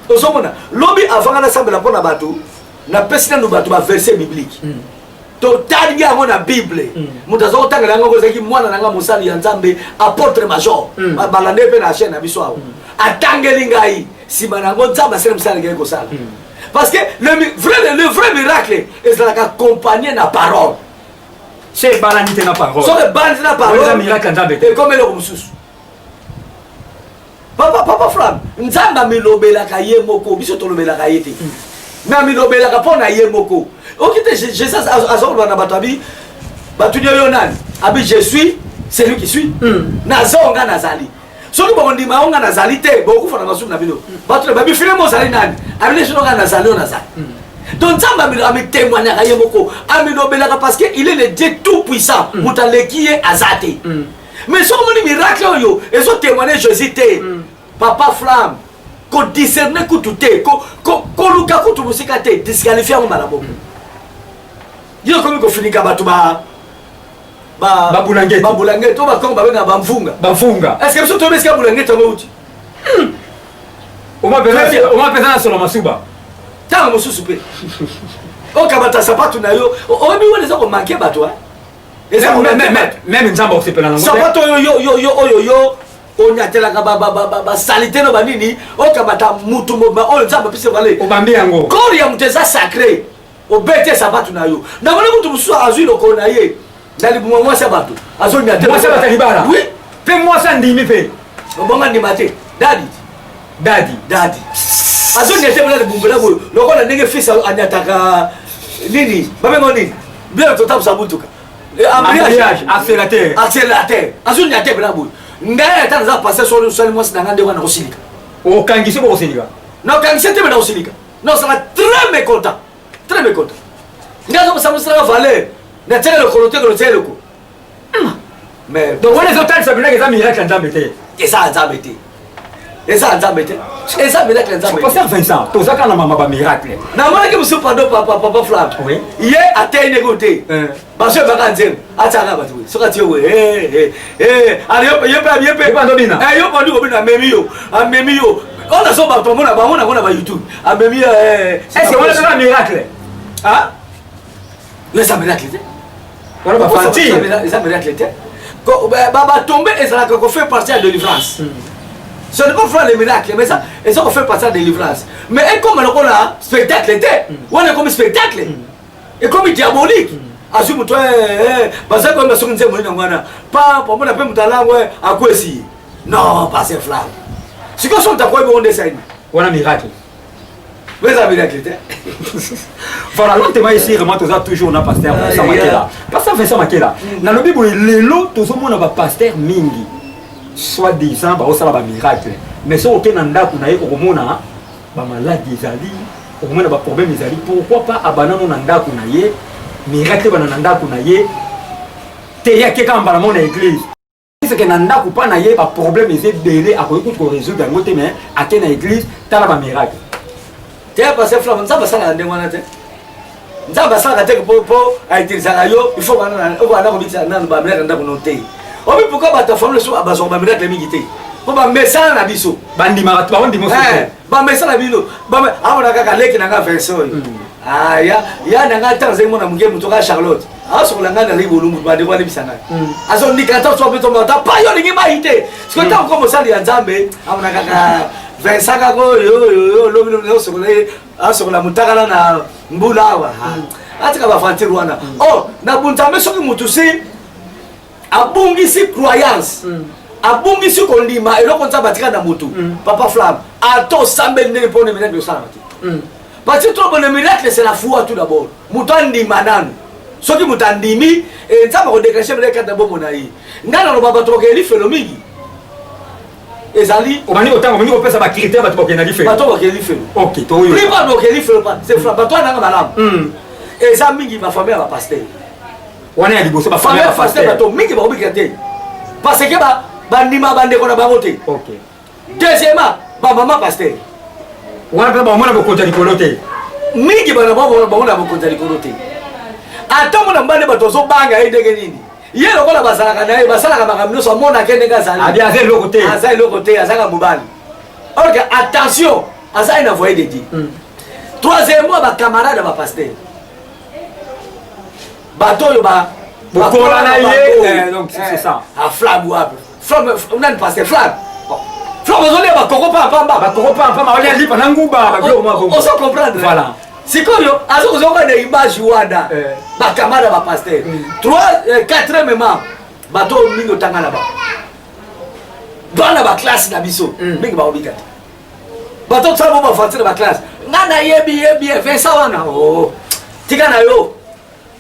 C: Ozomona lobi avant nga nasambela mpona bato, napesi nanu bato ba verset biblique. Totangi yango na Bible. Moto aza kotangela yango ezalaki mwana na nga mosali ya Nzambe, apôtre major. Balande mpe na chaîne na biso awa. Atangeli ngai nsima na yango Nzambe asali mosala alingaki kosala. Parce que le vrai miracle ezalaka accompagné na parole.
B: C'est ebalani te na parole.
C: Soki ebalani te na parole,
B: Eza miracle ya Nzambe te.
C: Ekomi eloko mosusu. Papa, papa Flamme, Nzambe amilobelaka ye moko, biso tolobelaka ye te. Mais amilobelaka mpo na ye moko. Oki te, Jésus azoloba na bato abi, bato nyo yo nani? Abi, je suis celui qui suis. Naza nga nazali. Soki bokondima yo nga nazali te, bokokufa na masumu na bino. Bato na babi, finalement ozali nani? Abi, ne soki nga nazali, yo nazali. Donc Nzambe amitémoignaka ye moko, amilobelaka parce que il est le Dieu tout puissant. Moto aleki ye aza te. Mais soki omoni miracle oyo ezo témoigner Jésus te, papa Flamme, ko discerner kutu te, koluka kutu mosika te, disqualifier yango mbala moko. Yo okomi kofinika bato ba
B: Babulangeti.
C: Babulangeti, oyo bakongo babengaka bamvunga.
B: Bamvunga.
C: Est-ce que biso toyebi esika bulangeti yango euti?
B: Oma
C: Très bien.
B: mpenza na solo masuba.
C: Ntango mosusu mpe okamata sapatu na yo, oyebi wana eza komanke bato, hein? Eza komanke bato.
B: Même Nzambe akosepela nango te.
C: Sapato oyo yo, yo, yo, oyo yo onyatelaka ba salite no banini, okamata mutu mobima oyo Nzambe apesi valeur.
B: Obambi yango.
C: Corps ya mutu eza sacré. Obete sapatu na yo. Namoni mutu mosusu azwi lokolo na ye na libuma mwasi ya bato. Azonyatela.
B: Mwasi ya bato ya libala.
C: Oui.
B: Pe mwasi andimi pe.
C: Obonga ndima te. Dadi.
B: Dadi.
C: Dadi. Azonyatela na libumba na boyo. Lokola ndenge fils anyataka nini? Babenga nini? Bien totambusa mutuka.
B: Embrayage, accélérateur.
C: Accélérateur. Azonyatela na boyo. Ngai ata naza passer sur sali mwasi na ngai nde wana kosilika.
B: Okangisi bo kosilika.
C: Na okangisi te mais na kosilika. Non, ça va très mécontent. Très mécontent. Ngai azo kosala mosala valeur. Na tiaka lokolo te, lokolo tiaka lokolo. Mais
B: donc wana ezotalisa bilaka eza miracle ya Nzambe te.
C: Eza ya Nzambe te. Eza ya Nzambe te. Eza miracle ya Nzambe.
B: Pasteur Vincent, toza kaka na mama ba miracle.
C: Namonaki mosusu pardon papa papa Flamme.
B: Oui.
C: Ye ateyi ndenge oteyi.
B: Eh.
C: Bazo yebaka nzembo. Atiaka bato boye. Soki atie boye. Eh eh eh. Ale yo yo pe yo pe.
B: Yo pe ndobina.
C: Eh yo pe ndobina amemi yo. Amemi yo. Oyo nazo bato bamona bango na ba YouTube. Amemi yo eh.
B: Est-ce que wana kaka miracle?
C: Ah? Yo eza miracle te.
B: Wana ba fanti.
C: Eza miracle te. Ba ba tomber ezalaka ko faire partie ya délivrance. Ce n'est pas faire le miracle, mais ça, eza ko faire partie ya délivrance. Mais ekoma lokola spectacle te. Wana ekomi spectacle. Ekomi diabolique. Azwi moto baza koyemba soki nzembo nini yango wana pa pamona mpe moto alangwe akwesi. Non, pasteur Flamme. Sikoyo soki moto akoyebi bongo nde esali.
B: Wana miracle.
C: Mais eza miracle te.
B: Voilà, lentement ici, vraiment, toza toujours na pasteur Vincent Makela. Pasteur Vincent Makela, nalobi boye lelo tozomona ba pasteur mingi soit disant baosala ba miracle, mais soki okei na ndako na ye okomona ba maladi ezali, okomona ba problème ezali. Pourquoi pas abanano na ndako na ye, miracle ebana na ndako na ye, te ye akeka mbala moko na église. Seke na ndako pa na ye ba problème eza ebele, akoki kutu ko résoudre yango te, mais ake na église, tala ba miracle.
C: Te pasteur Flamme, Nzambe asalaka ndenge wana te. Nzambe asalaka te po po autilisaka yo, il faut bana obanda kobikisa nanu ba miracle ndako no te. Obi pourquoi bato ya famille so bazwaka ba miracle mingi te? Po bamesana na biso.
B: Bandimaka, bandima
C: eh, bamesana bino. Amona kaka leki na nga Vincent oyo. Ah, ya ya na nga ntango azali mwana moke moto kaka Charlotte. Asokola ngai nazali bolumbu bandeko balebisa ngai. Azondika ata soa mpe tomba ata pa yo olingi mai te. Sikoyo ntango ko mosali ya Nzambe amona kaka Vincent kaka oyo oyo lobi lobi asokola ye asokola motakala na mbula awa. Atika ba aventure wana. Oh, na bunzambe soki motu si abungisi croyance. Abungisi kondima eloko Nzambe atika na motu. Papa Flamme, ata osambeli ndenge mpo na miracle osalaka te. Parce que trop le miracle c'est la foi tout d'abord. Moto andima nanu. Soki moto andimi, eh, Nzambe akodéclencher miracle kati na bomoi na ye. Ngai naloba bato bakende lifelo mingi. Ezali
B: obandi kotanga, obandi kopesa ba critères bato bakende lifelo.
C: Bato bakende lifelo.
B: Ok, toyo.
C: Plupart bakende lifelo pa, c'est fra bato wana malamu. Eza mingi ba famille ya ba pasteur.
B: Wana ya liboso ba famille
C: ya pasteur bato mingi bakobikela te. Parce que ba bandima bandeko na bango te.
B: Ok.
C: Deuxièmement, ba maman pasteur.
B: Wana mpe bamona bokonzi ya likolo te.
C: Mingi bana bamona bokonzi ya likolo te. Ata mona mbande bato bazobanga ye ndenge nini. Ye lokola bazalaka na ye, basalaka makambo nyonso, amonaka ye ndenge azali.
B: Abi aza eloko te.
C: Aza eloko te, azaka mobali. Or que attention, aza un envoyé de Dieu. Troisièmement, ba camarades ya ba pasteur. Bato oyo ba
B: bokola na ye, donc c'est ça.
C: A flamme wapi? Flamme, nani pasteur Flamme? Flamme ozolia bakoko pa pamba.
B: Bakoko pa pamba, olia lipa na nguba, ba biloko moko.
C: Ozo comprendre?
B: Voilà.
C: Sikoyo azo kozonga na image wana. Ba camarades ba pasteur. 3 quatrièmement, bato mingi otanga na ba. Bana ba classe na biso, mingi ba obika te. Bato tsala bo ba fanti na ba classe. Nga na yebi yebi Vincent wana. Oh. Tika na yo.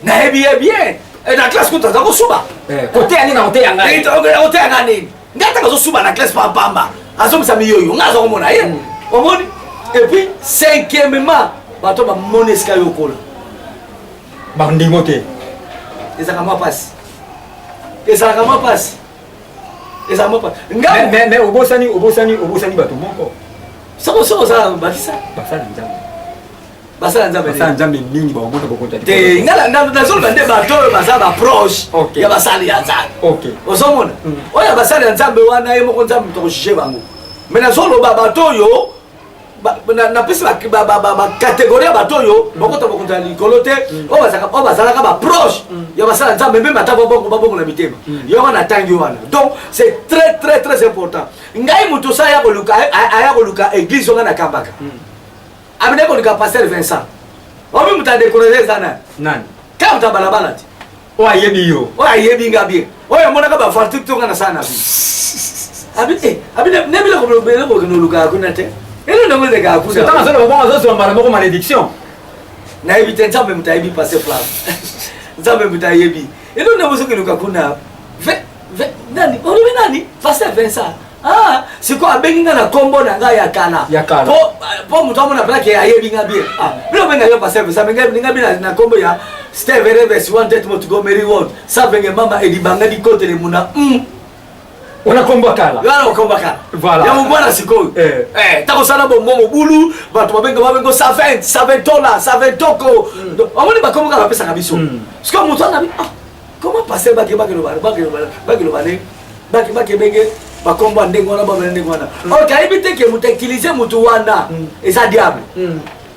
C: Nayebi ye bien. E na classe kutu aza kosuba.
B: Koteya nini na koteya ngai?
C: Koteya ngai nini? Ngai ata azosuba na classe pampamba. Azongisa miyoyo, ngai aza komona ye. Omoni? Et puis cinquièmement, bato bamoni esika yo okola.
B: Bandimo te.
C: Ezalaka mwa pasi. Ezalaka mwa pasi. Ezalaka mwa pasi. Ngai
B: mais obosani obosani obosani bato moko.
C: Soko soko osala bakisa.
B: Basala Nzambe.
C: Basala Nzambe.
B: Basala Nzambe mingi bakomona bokonzi ya
C: te. Nga nazoloba nde bato oyo baza ba proche ya basali ya Nzambe. Ozomona? Oyo ya basali ya Nzambe wana ye moko Nzambe moto akojuge bango. Mais nazoloba bato oyo napesi ba catégorie ya bato oyo bakota bokonzi ya likolo te, oyo bazalaka ba proche ya basala Nzambe meme ata babongola mitema. Yo wana natangi wana. Donc c'est très très très important. Ngai moto sa aya koluka, aya koluka église oyo nga nakambaka. Abende koluka pasteur Vincent. Omi moto adécouragé eza nani?
B: Nani?
C: Kaka moto ya balabala te.
B: Oyo ayebi yo.
C: Oyo ayebi nga bien. Oyo amonaka ba aventure to nga nasala na vie. Abi, eh, abi, ne biloko biloko okende olukaka kuna te. Elo ndongo elekaka kuna.
B: Ntango azoloba bongo azozwa mbala moko malédiction.
C: Nayebi te, Nzambe moto ayebi pasteur Flamme. Nzambe moto ayebi. Elo ndongo soki eluka kuna. Nani? Olobi nani? Pasteur Vincent. Ah, sikoyo abengi nga na kombo na ngai ya kala.
B: Ya kala.
C: Po, po moto amona mpenza ke ayebi nga bien. Ah, bino obenga yo pasteur Vincent, mais ngai nga bien na kombo ya Steve Reves, Wanted Montgomery Ward, Savenge Mama Edibanga Dikotele Muna.
B: Wana kombo ya kala.
C: Wana kombo ya kala.
B: Voilà.
C: Ya mobwana sikoyo.
B: Eh.
C: Eh, tango osala bombo mobulu, bato babenga babengo savent, saventola, saventoko. Donc, omoni bakombo kaka bapesaka biso. Sikoyo moto wana ah, comment passer bake bake loba bake loba bake loba ne bake bake benge bakombo ya ndenge wana babele ndenge wana. Or ayebi te ke moto utiliser moto wana eza diable.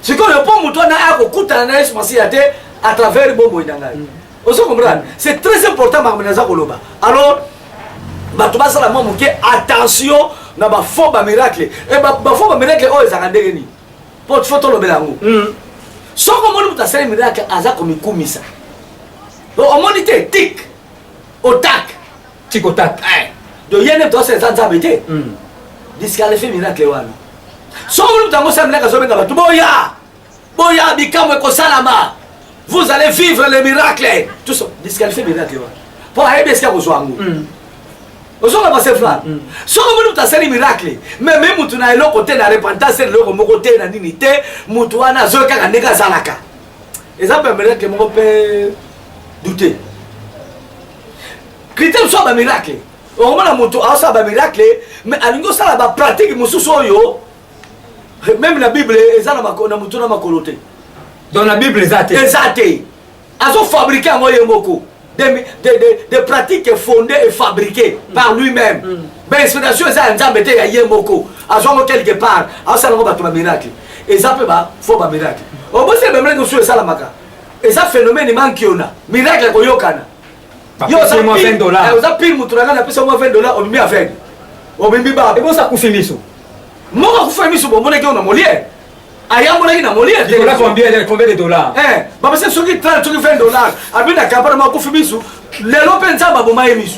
C: Sikoyo mpo moto wana akokutana na Yesu Masiya te à travers bomoi na ngai. Ozo comprendre? C'est très important makambo naza koloba. Alors bato basala mwa moke attention na bafaux bamiracle. E bafaux bamiracle oyo ezalaka ndenge nini? Po faut tolobela yango. Soki omoni moto asali miracle aza komikumisa. Omoni te tic au tac.
B: Tic au tac.
C: Eh. Donc ye nde moto asala eza Nzambe te. Disqualifie miracle wana. Soki omoni moto yango osala miracle azobenga bato boya. Boya bikamwa ekosalama. Vous allez vivre les miracles. Tout ça disqualifier miracle wana. Po ayebi esika kozwa yango. Ozonga pasteur Frank. Soki omoni moto asali miracle, mais me moto na eloko te na repentance eloko moko te na nini te, moto wana azoki kaka ndenge azalaka. Eza mpe miracle moko mpe doute. Critère mosusu ya ba miracle. Okomona moto aosala ba miracle, mais alingi osala ba pratique mosusu oyo même na Bible eza na na moto na makolo te.
B: Donc na Bible eza te.
C: Eza te. Azo fabriquer yango ye moko. Des pratiques fondées et fabriquées par lui-même. Ba inspiration eza ya Nzambe te ya ye moko. Azwango quelque part, asala ngo bato ba miracle. Eza pe ba faux ba miracle. Obosi ba miracle mosusu esalamaka. Eza phénomène mankiona. Miracle koyokana. Yo oza
B: pire,
C: $20. Oza pire mutu na nga napesa mwa $20 obimi aveugle. Obimi ba.
B: Ebosa akufi miso.
C: Moko akufa miso bomonaki yo na Molière. Ayambolaki na Molière.
B: Nicolas combien combien de dollars?
C: Eh, bapesa soki 30 soki $20. Abi na campagne moko akufi miso. Lelo pe Nzambe aboma ye miso.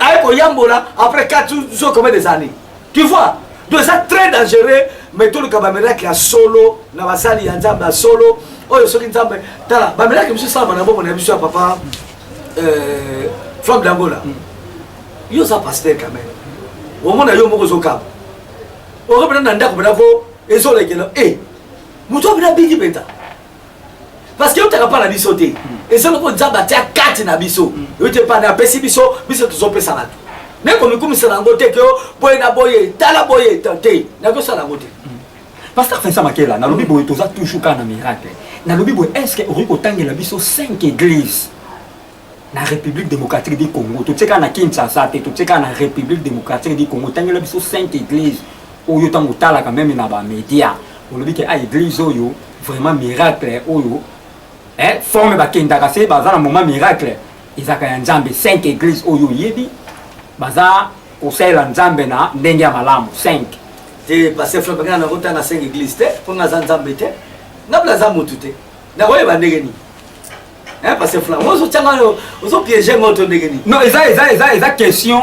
C: Aye koyambola après 4 ou combien des années. Tu vois? Donc ça très dangereux, mais tout le cas miracle ya solo na basali ya Nzambe ya solo. Oyo soki Nzambe tala ba miracle biso sala na bongo na biso ya papa Flamme d'Angola. Yo za pasteur quand même. Omona yo moko zokaba. Okobena na ndako bena ko ezolekela eh moto abina biki mpenza. Parce que otaka pa na biso te. Eza loko Nzambe atia kati na biso. Yo te pa na apesi biso, biso tozopesa bato. Ne komikumisa na yango te ke boye na boye, tala boye te. Nakosala yango te.
B: Pasteur Vincent Makela, nalobi boye toza toujours kaka na miracle. Nalobi boye est-ce que okoki kotangela biso 5 églises na République démocratique du Congo? Totie kaka na Kinshasa te, totie kaka na République démocratique du Congo. Tangela biso 5 églises oyo ntango otalaka meme na ba média olobi ke ah église oyo vraiment miracle oyo eh, forme bakendaka se baza na moment miracle ezalaka ya Nzambe. 5 églises oyo oyebi baza kosalela Nzambe na ndenge ya malamu 5.
C: Te pasteur Frank nga nakotanga 5 églises te mpo nga aza Nzambe te, nga mpe aza motu te, nakoyeba ndenge nini? Hein, pasteur Frank, ozotyanga yo, ozopiéger ngo to ndenge nini?
B: Non, eza eza eza eza question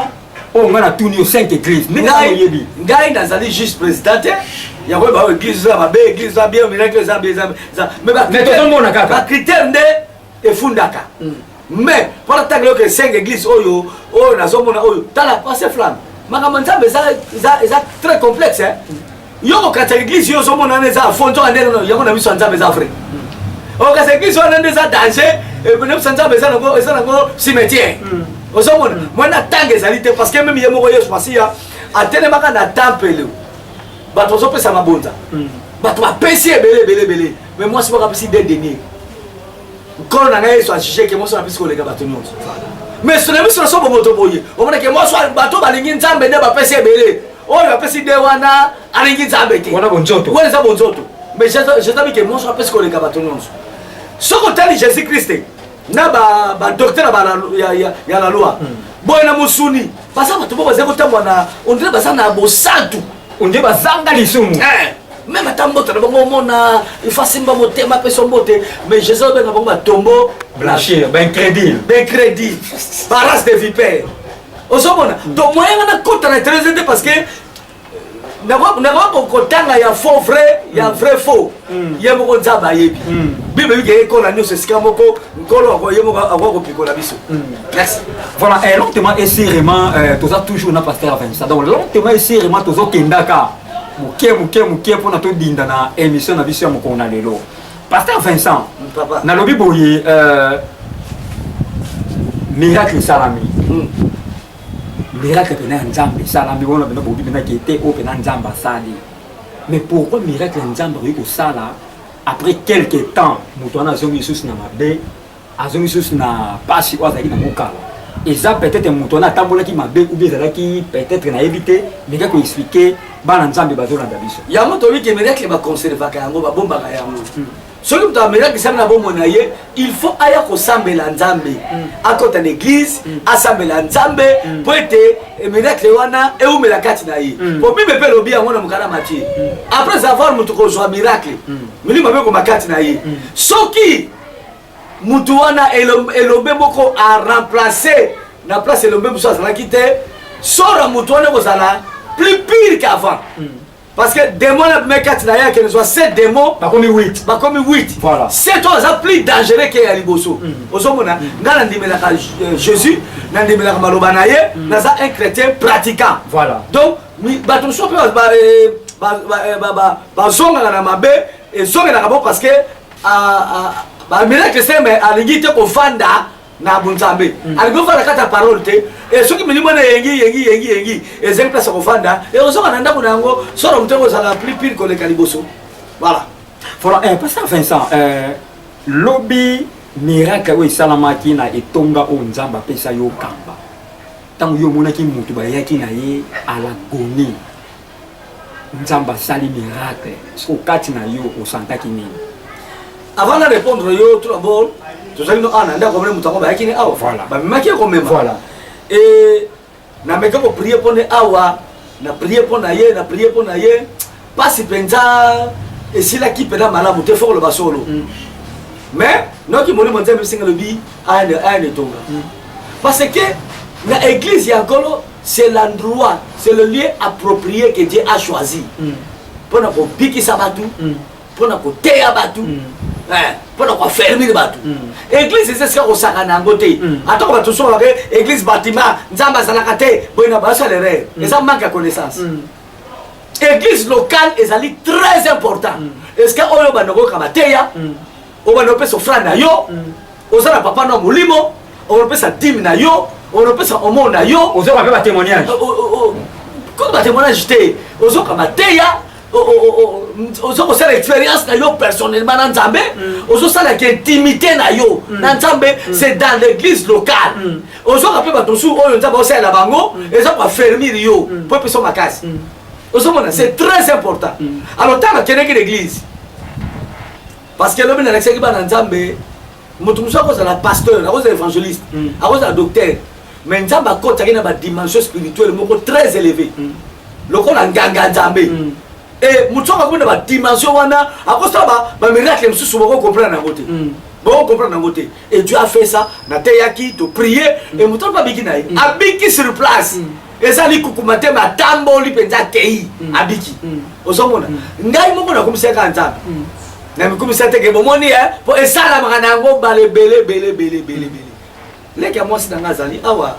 B: oyo nga natuni yo 5 églises ndenge
C: Ngai
B: oyebi.
C: Ngai nazali juste président te ya koyeba oyo église eza mabe, église eza bien, miracle eza bien, eza eza mais ba
B: Mais tozomona kaka.
C: ba critère nde efundaka. Mais mpona ntango yoke 5 église oyo oyo nazomona oyo tala pasteur Frank, makambo Nzambe eza eza eza très complexe hein. Yo kokatisa église yo ozomona wana eza fond, nzoka nde yango na miso ya Nzambe eza vrai. Okatisa église wana nde eza danger, na miso ya Nzambe eza nango eza nango cimetière. Ozomona mwana tanga ezali te parce que même ye moko Yesu Masiya atelemaka na temple, bato bazopesa mabonza, bato bapesi ebele ebele ebele, mais mwasi moko apesi 2 deniers. Nkolo na ngai Yesu ajuge ke mwasi apesi koleka bato nyonso. Mais sona miso na sobo moto boye, omona ke mwasi bato balingi Nzambe nde bapesi ebele, oyo apesi de wana alingi Nzambe te.
B: Wana bonzoto.
C: Wana eza bonzoto. Mais Jésus abi ke mwasi apesi koleka bato nyonso. Soki otali Jésus Christ na ba docteur ba ya la loi, boye na mosuni, baza bato bo bazali kotambola na, on dirait baza na bosantu.
B: On dirait bazanga lisumu.
C: Eh, même ata mbote na bango omona, il faut asimba motema apesa mbote, mais Jésus abenga bango batombo
B: blanchir, ba incrédule.
C: Ba incrédule, ba race de vipère. Ozomona, donc moyen nga nakota na intérêt te parce que nakoki kotanga ya faux vrai, ya vrai faux. Ye moko Nzambe ayebi. Bible eyebi ke ekola nyonso esika moko, Nkolo ye moko akoki kopikola biso. Merci.
B: Voilà, et lentement et sûrement, toza toujours na pasteur Vincent. Donc lentement et sûrement tozokendaka moke moke moke mpona todinda na émission na biso ya mokolo na lelo. Pasteur Vincent,
C: Papa.
B: nalobi boye miracle esalami. Miracle mpena ya Nzambe esalami wana mpena, bobi mpena ke te oyo mpena Nzambe asali. Mais pourquoi miracle ya Nzambe akoki kosala, après quelque temps moto wana azongi lisusu na mabe, azongi lisusu na pasi oyo azalaki nango kala? Eza peut-être moto wana atambolaki mabe ou bien ezalaki peut-être, nayebi te, mais kaka koexpliquer bana Nzambe bazolanda biso.
C: Yango toyebi ke miracle baconservaka yango, babombaka yango. Soki moto amiracle esali na bomoi na ye, il faut aya kosambela Nzambe, akɔta na église, asambela Nzambe mpo ete miracle wana ewumela kati na ye. Po Bible mpe elobi yango na mokanda Matthieu: après avoir moto kozwa miracle, milimo mabe ekoma kati na ye. Soki mutu wana elombe moko aremplace na place elombe mosusu azalaki te, sora mutu wana ekozala plus pire qu'avant, parce que démon na bime kati na ye akende zwa sept démon.
B: Bakomi 8.
C: Bakomi 8.
B: Voilà.
C: Sept oyo aza plus dangereux ke ya liboso. Ozomona, ngai nandimelaka Jésus, nandimelaka maloba na ye, naza un chrétien pratiquant. Donc bato mosusu mpe bazongaka na mabe, ezongelaka bo parce que bamiracle se, mais alingi te kovanda na bonzambe, alingi kovanda kati ya parole te. E soki milimo wana eyengi yengi yengi yengi, ezangi place ya kovanda, ekozonga na ndako na yango, soro moto ekozala plus pire koleka liboso. Voilà.
B: Voilà, pasteur Vincent, lobi miracle oyo esalamaki na etonga oyo Nzambe apesa yo kamba, ntango yo omonaki motu bayaki na ye à l'agonie, Nzambe asali miracle, soki okati na yo osantaki nini?
C: Avant na répondre yo, tout d'abord tozali no awa na ndako, omoni moto yango bayaki ne awa. Bamemaki ye komema. E nameki koprier mpo ne awa, na prier mpo na ye, na prier mpo na ye, mpasi mpenza esilaki mpena malamu te, fo koloba solo. Mais noki molimo Nzambe bisinga lobi aya na etonga, parce que na église ya Nkolo, c'est l'endroit, c'est le lieu approprié que Dieu a choisi mpona kobikisa bato, mpona koteya bato, mpona koaffermir bato. Église eza esika kosaka na yango te. Atako bato so balaka église bâtiment, Nzambe azalaka te boye, na basala erreur, eza manque ya connaissance. Église locale ezali très important, esika oyo banda koyoka mateya, oyo banda kopesa offrande na yo, oza na papa na molimo, opesa dîme na yo, opesa aumône na yo.
B: Ozoka mpe batémoignage.
C: Kutu batémoignage te, ozoka mateya, oza kosala expérience na yo personnellement na Nzambe, ozosalaka intimité na yo na Nzambe, c'est dans l'église locale. Ozoka mpe bato mosusu oyo Nzambe osalela bango, eza koaffermir yo mpo epesa makasi. Ozomona, c'est très important. Alors ntango akendeki l'église, parce que lobi nalakisaki bana Nzambe, moto mosusu akozala pasteur, akozala évangéliste, akozala docteur, mais Nzambe akotaki na badimension spirituelle moko très élevée, lokola nganga Nzambe. E moto soki akomi na badimension wana, akosala bamiracle mosusu, bokocomprendre yango te, bokocomprendre yango te. Et Dieu a fait ça. Nateyaki, toprier, e moto mpe abiki na ye, abiki sur place. Eza likukuma te, matamboli mpenza, akei, abiki. Ozomona, ngai moko nakomisaka Nzambe, na mikumisa teke bomoni e mpo esalamaka na yango bala ebele ebele ebele ebele ebele. Leki ya mwasi na ngai azali awa,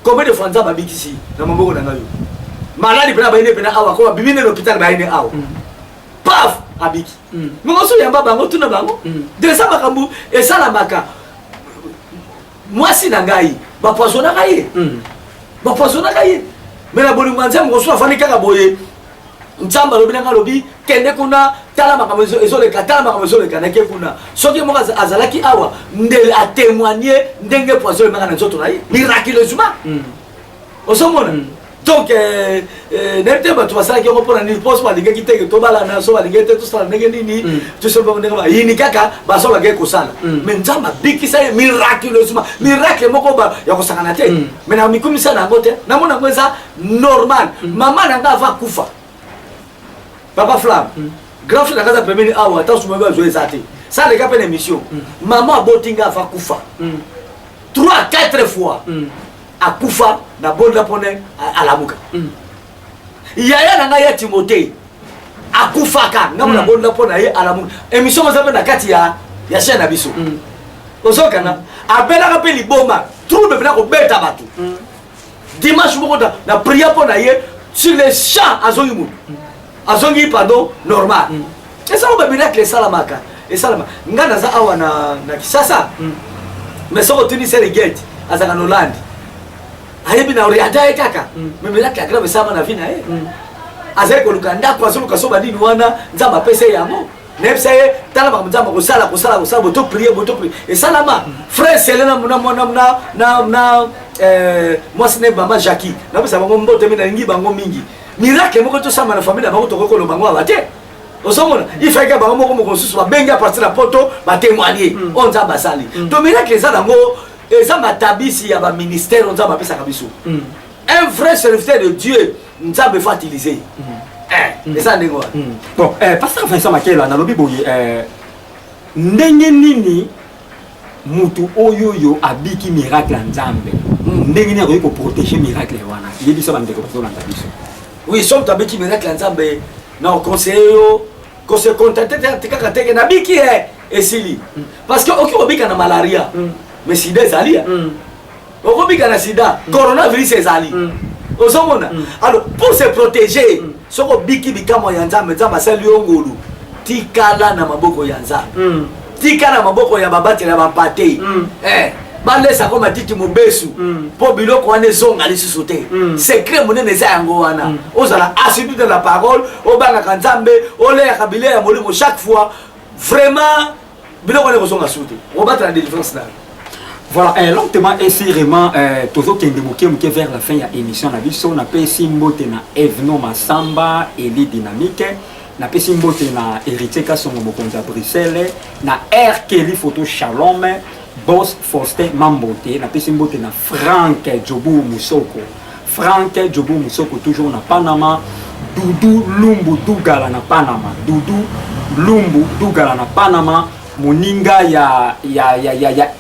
C: combien de fois Nzambe abikisi na maboko na ngai yo maladi mpena bayine mpena awa, ko babimi nde na hôpital, bayine awa, paf, abiki. Mongo so yamba bango, tuna bango desa makambo esalamaka. Mwasi na ngai bapoisonnaka ye, bapoisonnaka ye, mais na bolingo ya Nzambe, mosusu afandi kaka boye, Nzambe alobi nanga, alobi: "Kende kuna, tala makambo ezoleka, tala makambo ezoleka." Nake kuna, soki moko azalaki awa ndele atémoigne ndenge poison emaka na nzoto na ye miraculeusement. Ozomona, donc nayebi te bato basalaki yango mpona nini, mpo so balingaki teke tobalana, so balingaki te tosala ndenge nini, toso ndenge bayini kaka baso bakei kosala. Mais Nzambe abikisa ye miraculeusement, miracle moko ya kosangana te. Mais na mikumisa na yango te, namona yango eza normal. Mama na nga ava kufa, papa Flamme, grand frère na nga aza pembeni awa, ata suma bazwa eza te, ça leka mpe na émission. Mama aboti nga ava kufa 3 4 fois, akufa, na bonda mpone alamuka. Yaya na ngai ya Timote akufaka, ngambo na bonda mpo na ye, alamuka. Émission oza mpe na kati ya chaîne na biso. Ozokanga, abelaka mpe liboma, trouble mpena kobeta bato. Dimanche moko na prier mpo na ye, sur le champ azongi motu, azongi, pardon, normal. Ezango bamiracle esalamaka, esalama. Ngai naza awa na Kisasa, mais soki otuni Serigete, azalaka na Hollande. Ayebi na oriente ye kaka, mais miracle ya grave esalama na vie na ye. Azali koluka ndako, azoluka so banini wana, Nzambe apesa ye yango. Nayebisa ye: tala makambo Nzambe kosala, kosala, kosala, boto prie, boto prie, esalama. Frère Sele na mwasi ne, mama Jacki, napesa bango mbote mi, nalingi bango mingi. Miracle moko tosamba na famille na bango, tokoki koloba bango awa te. Ozomona, ifalika bango moko moko mosusu babengi à partir na poto, batémoigne oyo Nzambe asali. To miracle eza nango, eza matabisi ya baministère oyo Nzambe apesaka biso. Un vrai serviteur de Dieu, Nzambe faut utiliser, eza ndenge wana.
B: Bon, pasteur Vincent Makela, nalobi boye, ndenge nini mutu oyo oyo abiki miracle ya Nzambe, ndenge nini akoki koprotéger miracle wana? Yebisa bandeko bazolanda biso.
C: Oui, so moto abiki miracle ya Nzambe, na oconseille yo kose contenter te kaka teke nabiki e esili, parce que okoki kobika na malaria, mais sida ezali. Okobika na sida, coronavirus ezali. Ozomona? Alors, pour se protéger, soki obiki bikamwa ya Nzambe, Nzambe asali yo ngolu, tikala na maboko ya Nzambe, tika na maboko ya babatela bampate, balesako matiti mobesu, mpo biloko wana ezonga lisusu te. Secret monene eza yango wana: ozala assidu de la parole, obangaka Nzambe, oleyaka bilei ya molimo chaque fois. Vraiment, biloko wana ekozonga su te, obatela délivrance na yo.
B: Voilà, lentement et sûrement, tozokende moke moke vers la fin ya émission na biso. Napesi mbote na Evno Masamba, Eli Dynamique. Napesi mbote na Héritier Kasongo, mokonzi ya Bruxelles, na R Kelly Photo Shalom, Boss Faustin Mambote. Napesi mbote na Frank Jobu Musoko, Frank Jobu Musoko toujours na Panama, Dudu Lumbu Dugala na Panama, Dudu Lumbu Dugala na Panama, moninga ya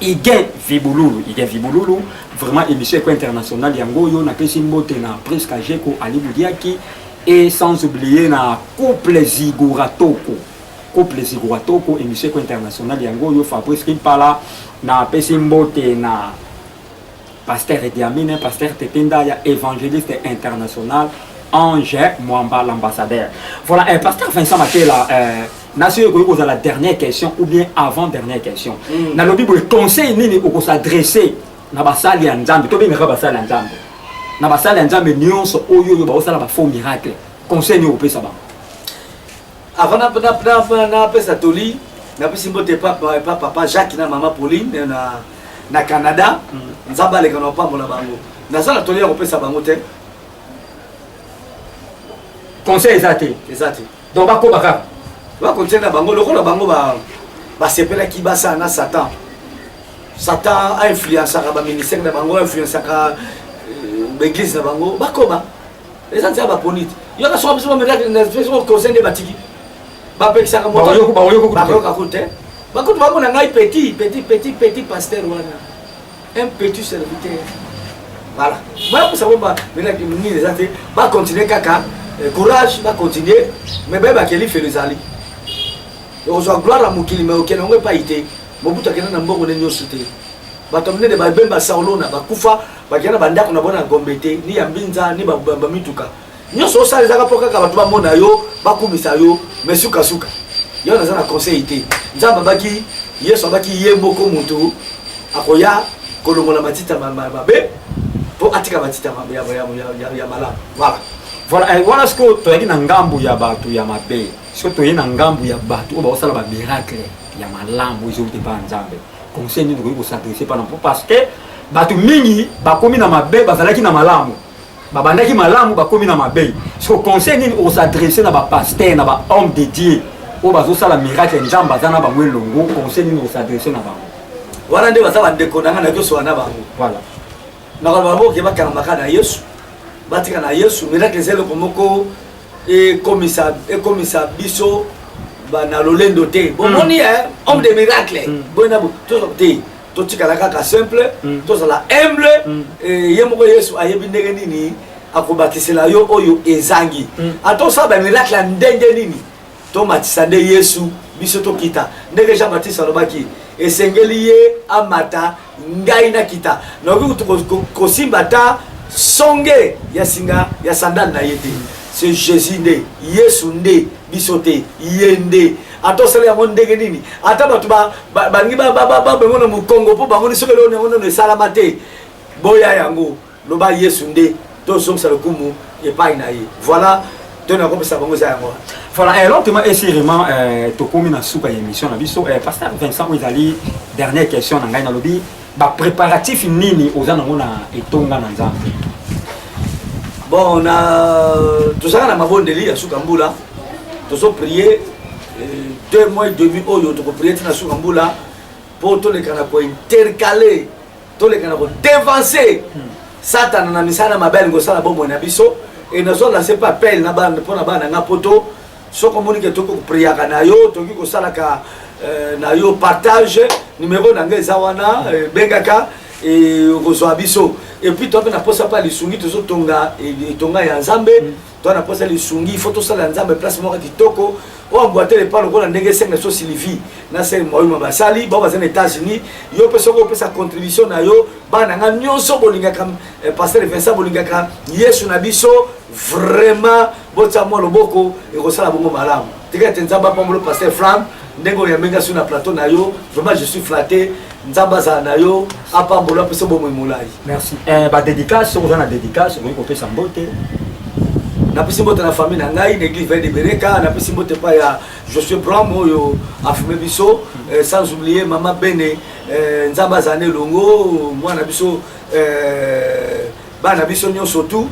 B: Igen Vibululu, Igen Vibululu. Vraiment, émission Eko International yango oyo. Napesi mbote na Priska Jeko, Ali Budiaki, et sans oublier na couple Ziguratoko, couple Ziguratoko. Émission Eko International yango oyo. Fabrice Kimpala, napesi mbote na pasteur Diamine, pasteur Tetenda ya évangéliste international Ange Mwamba, l'ambassadeur. Voilà, pasteur Vincent Makela, nasi oyo ekoki kozala dernière question ou bien avant dernière question. Nalobi boye: conseil nini okos'adresser na basali ya Nzambe, tobengaka basali ya Nzambe, na basali ya Nzambe nyonso oyo oyo baosala bafaux miracle? Conseil nini okopesa bango?
C: Avant napesa toli, napesi mbote pa papa Jacques na mama Pauline na Canada. Nzambe aleka na opambola bango. Naza na toli ya kopesa bango te.
B: Conseil eza te?
C: Eza te.
B: Donc bakoba kaka?
C: Bakontinue na bango lokola bango basepelaki basala na Satan. Satan ainfluençaka baministère na bango, ainfluençaka baéglise na bango. Bakoba, eza nzela baponi te. Yoka, soka biso bamiracle, conseil nde batiki, bapekisaka.
B: Bakoyoka.
C: Kutu te. Bakutu bamona ngai petit petit petit petit pasteur wana, un petit serviteur. Voilà, bayakosa bo miracle nini eza te. Bacontinue kaka, courage, bacontinue, mais bayebaka elifelo ezali. Okozwa gloire ya mokili, mais okende yango epai te. Mobutu akenda na mbongo nde nyonso te. Bato minene babemba Saolona bakufa, bakenda na bandako na bona Gombe te, ni ya mbinza, ni bamituka nyonso osala ezaka mpo kaka bato bamona yo, bakumisa yo. Mais sukasuka yo, naza na conseil te. Nzambe abaki, Yesu abaki ye moko motu akoya kolongola matita mabe mpo atika matita ya malamu. Voilà.
B: Voilà, wana sikoyo toyaki na ngambu ya bato ya mabe. Sikoyo toye na ngambu ya bato oyo baosala bamiracle ya malamu ezouti epa ya Nzambe. Conseil nini okoki kos'adresser mpana mpo? Parce que bato mingi bakomi na mabe, bazalaki na malamu, babandaki malamu, bakomi na mabe. So conseil nini okos'adresser na bapasteur, na bahomme de Dieu oyo bazosala miracle, Nzambe aza na bango elongo? Conseil nini okos'adresser na bango?
C: Wana nde baza bandeko na ngai, nakosola na bango.
B: Voilà.
C: Nakoloba bango ke bakangamaka na Yesu, batika na Yesu. Miracle eza eloko moko ekomisa biso na lolendo te. Bomoni, homme de miracle boye na te, totikala kaka simple, tozala humble. Ye moko Yesu ayebi ndenge nini akobakisela yo oyo ezangi. Ata osala bamiracle ya ndenge nini, tomatisa nde Yesu, biso tokita. Ndenge Jean Baptiste alobaki: esengeli ye amata, ngai nakita. Nakoki kutu kosimba ata songe ya singa ya sandale na ye te. C'est Jésus nde, Yesu nde, biso te, ye nde. Ata osala yango ndenge nini, ata bato balingi babengo na mokongo mpo bango soki eloko yango nano esalama te, boya yango. Loba Yesu nde tozongisa lokumu epai na ye. Voilà, to nakopesa bango eza yango wana.
B: Voilà, lentement et sûrement tokomi na suka ya émission na biso. Pasteur Vincent, oyo ezali dernière question na ngai, nalobi bapréparatif nini oza nango na etonga na Nzambe?
C: Bon, na tozalaka na mabondeli ya suka mbula, tozoprie 2 mois et demi oyo tokoprie ti na suka mbula mpo toleka na kointercaler, toleka na kodevancer Satana na misala mabe alingi kosala bomoi na biso. E nazolancer mpe appel na bana, mpo na bana na nga poto. Soki omoni ke tokoki kopriaka na yo, tokoki kosalaka na yo partage, numéro na ngai eza wana, bengaka, okozwa biso. Et puis toa mpe na posa mpe ya lisungi. Tozotonga etonga ya Nzambe, toa na posa lisungi. Faut tosala Nzambe place moko kitoko oyo ambwatele epa lokola ndenge esenga so Sylvie na sere Moyuma basali bao baza na États-Unis. Yo mpe soki opesa contribution na yo, bana nga nyonso bolingaka pasteur Vincent, bolingaka Yesu na biso vraiment, botia mwa loboko, ekosala bongo malamu. Tika ete Nzambe apambolo pasteur Flamme ndenge oyo yamenga so na plateau na yo. Vraiment, je suis flatté. Nzambe azala na yo, apambolo, apesa bomoi molai.
B: Merci. Badédicace, soki oza na dédicace, okoki kopesa mbote.
C: Napesi mbote na famille na ngai na église Veille de Bereka. Napesi mbote epai ya Josué Bram oyo afirme biso, sans oublier mama Bene. Nzambe azala na elongo mwana biso, bana biso nyonso tu,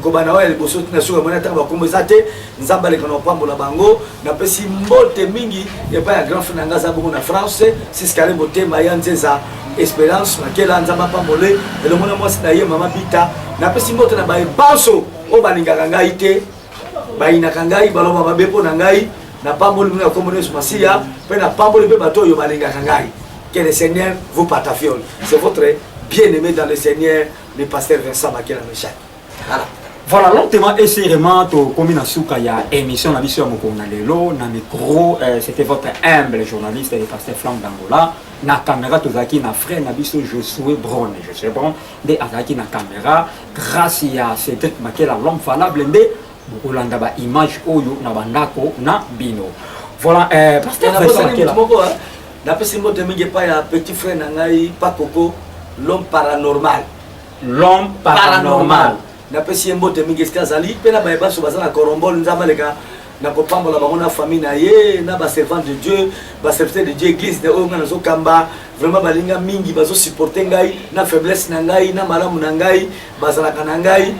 C: kobanda oyo ya liboso tina suka. Moni atanga bakombo eza te. Nzambe aleka na kopambola bango. Napesi mbote mingi epai ya grand frère na ngai aza bongo na France, Siskale Motema ya Nzeza Espérance Makela. Nzambe apambole elongo na mwasi na ye, mama Bita. Napesi mbote na baebanso oyo balingaka ngai te, bayinaka ngai, baloba mabe mpo na ngai. Napamboli bino na kombo na Yesu Masiya, mpe napamboli mpe bato oyo balingaka ngai. Que le Seigneur vous patafiole. C'est votre bien-aimé dans le Seigneur, le pasteur Vincent Makela Meshak. Voilà.
B: Voilà, lentement et sûrement tokomi na suka ya émission na biso ya mokolo na lelo. Na micro, c'était votre humble journaliste, le pasteur Flamme d'Angola. Na caméra, tozalaki na frère na biso Josué Bron. Josué Bron nde azalaki na caméra. Grâce ya Cédric Makela, l'homme valable, nde bokolanda baimage oyo na bandako na bino. Voilà, pasteur Vincent Makela.
C: Moko napesi mbote mingi epai ya petit frère na ngai Pakoko, l'homme paranormal.
B: L'homme paranormal.
C: Napesi ye mbote mingi esika azali, mpe na baye baso baza na Korombol. Nzambe aleka na kopambola bango na famille na ye, na baservant de Dieu, baserviteur de Dieu, église na oyo ngai nazokamba. Vraiment balinga mingi, bazosupporte ngai na faiblesse na ngai, na malamu na ngai, bazalaka na ngai.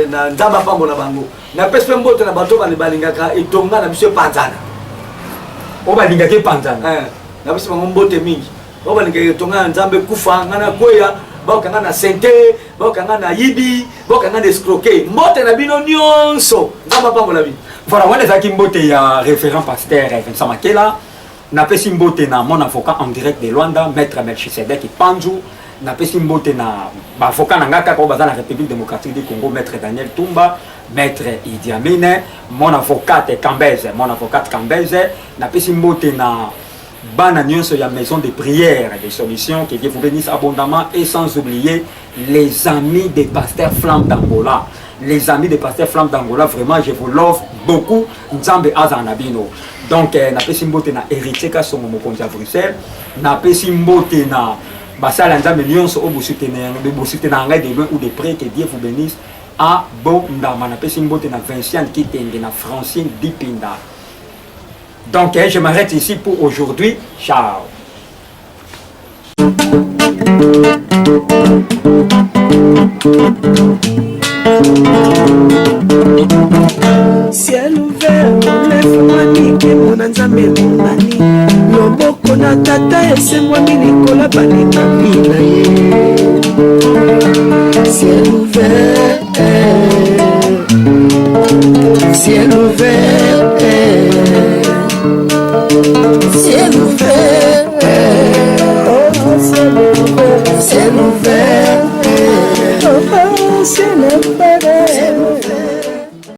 C: Na Nzambe apambola bango. Napesi mpe mbote na bato balingaka etonga na biso epanzana.
B: Oyo balingaka epanzana.
C: Napesi bango mbote mingi. Oyo balingaka etonga ya Nzambe kufa, ngai nakweya, baokanga na sente, baokanga na yibi, baokanga na escroquer. Mbote na bino nyonso, Nzambe apambola bino.
B: Voilà, wana ezalaki mbote ya révérend pasteur Vincent Makela. Napesi mbote na mon avocat en direct de Luanda, maître Melchisedek Panzu. Napesi mbote na baavocat na nga kaka oyo baza na République démocratique du Congo, maître Daniel Tumba, maître Idi Amine, mon avocate Cambeze, mon avocate Cambeze. Napesi mbote na bana nyonso ya maison de prière des solutions, que Dieu vous bénisse abondamment, et sans oublier les amis des pasteurs Flamme d'Angola. Les amis des pasteurs Flamme d'Angola, vraiment, je vous love beaucoup. Nzambe azala na bino. Donc napesi mbote na Héritier Kasongo, mokonzi ya Bruxelles. Napesi mbote na basala ya Nzambe nyonso oyo bosoutenaka ngai de loin ou de près, que Dieu vous bénisse abondamment. Napesi mbote na Vinciane Kitenge, na Francine Dipinda. Donc je m'arrête ici pour aujourd'hui. Ciao.
A: Ciel ouvert efungwami, nkembo na Nzambe emonani, loboko na Tata esengwami likolo balingami na ye. Ciel ouvert, ciel ouvert, ciel ouvert, oh, ciel ouvert, ciel ouvert, oh, ciel ouvert.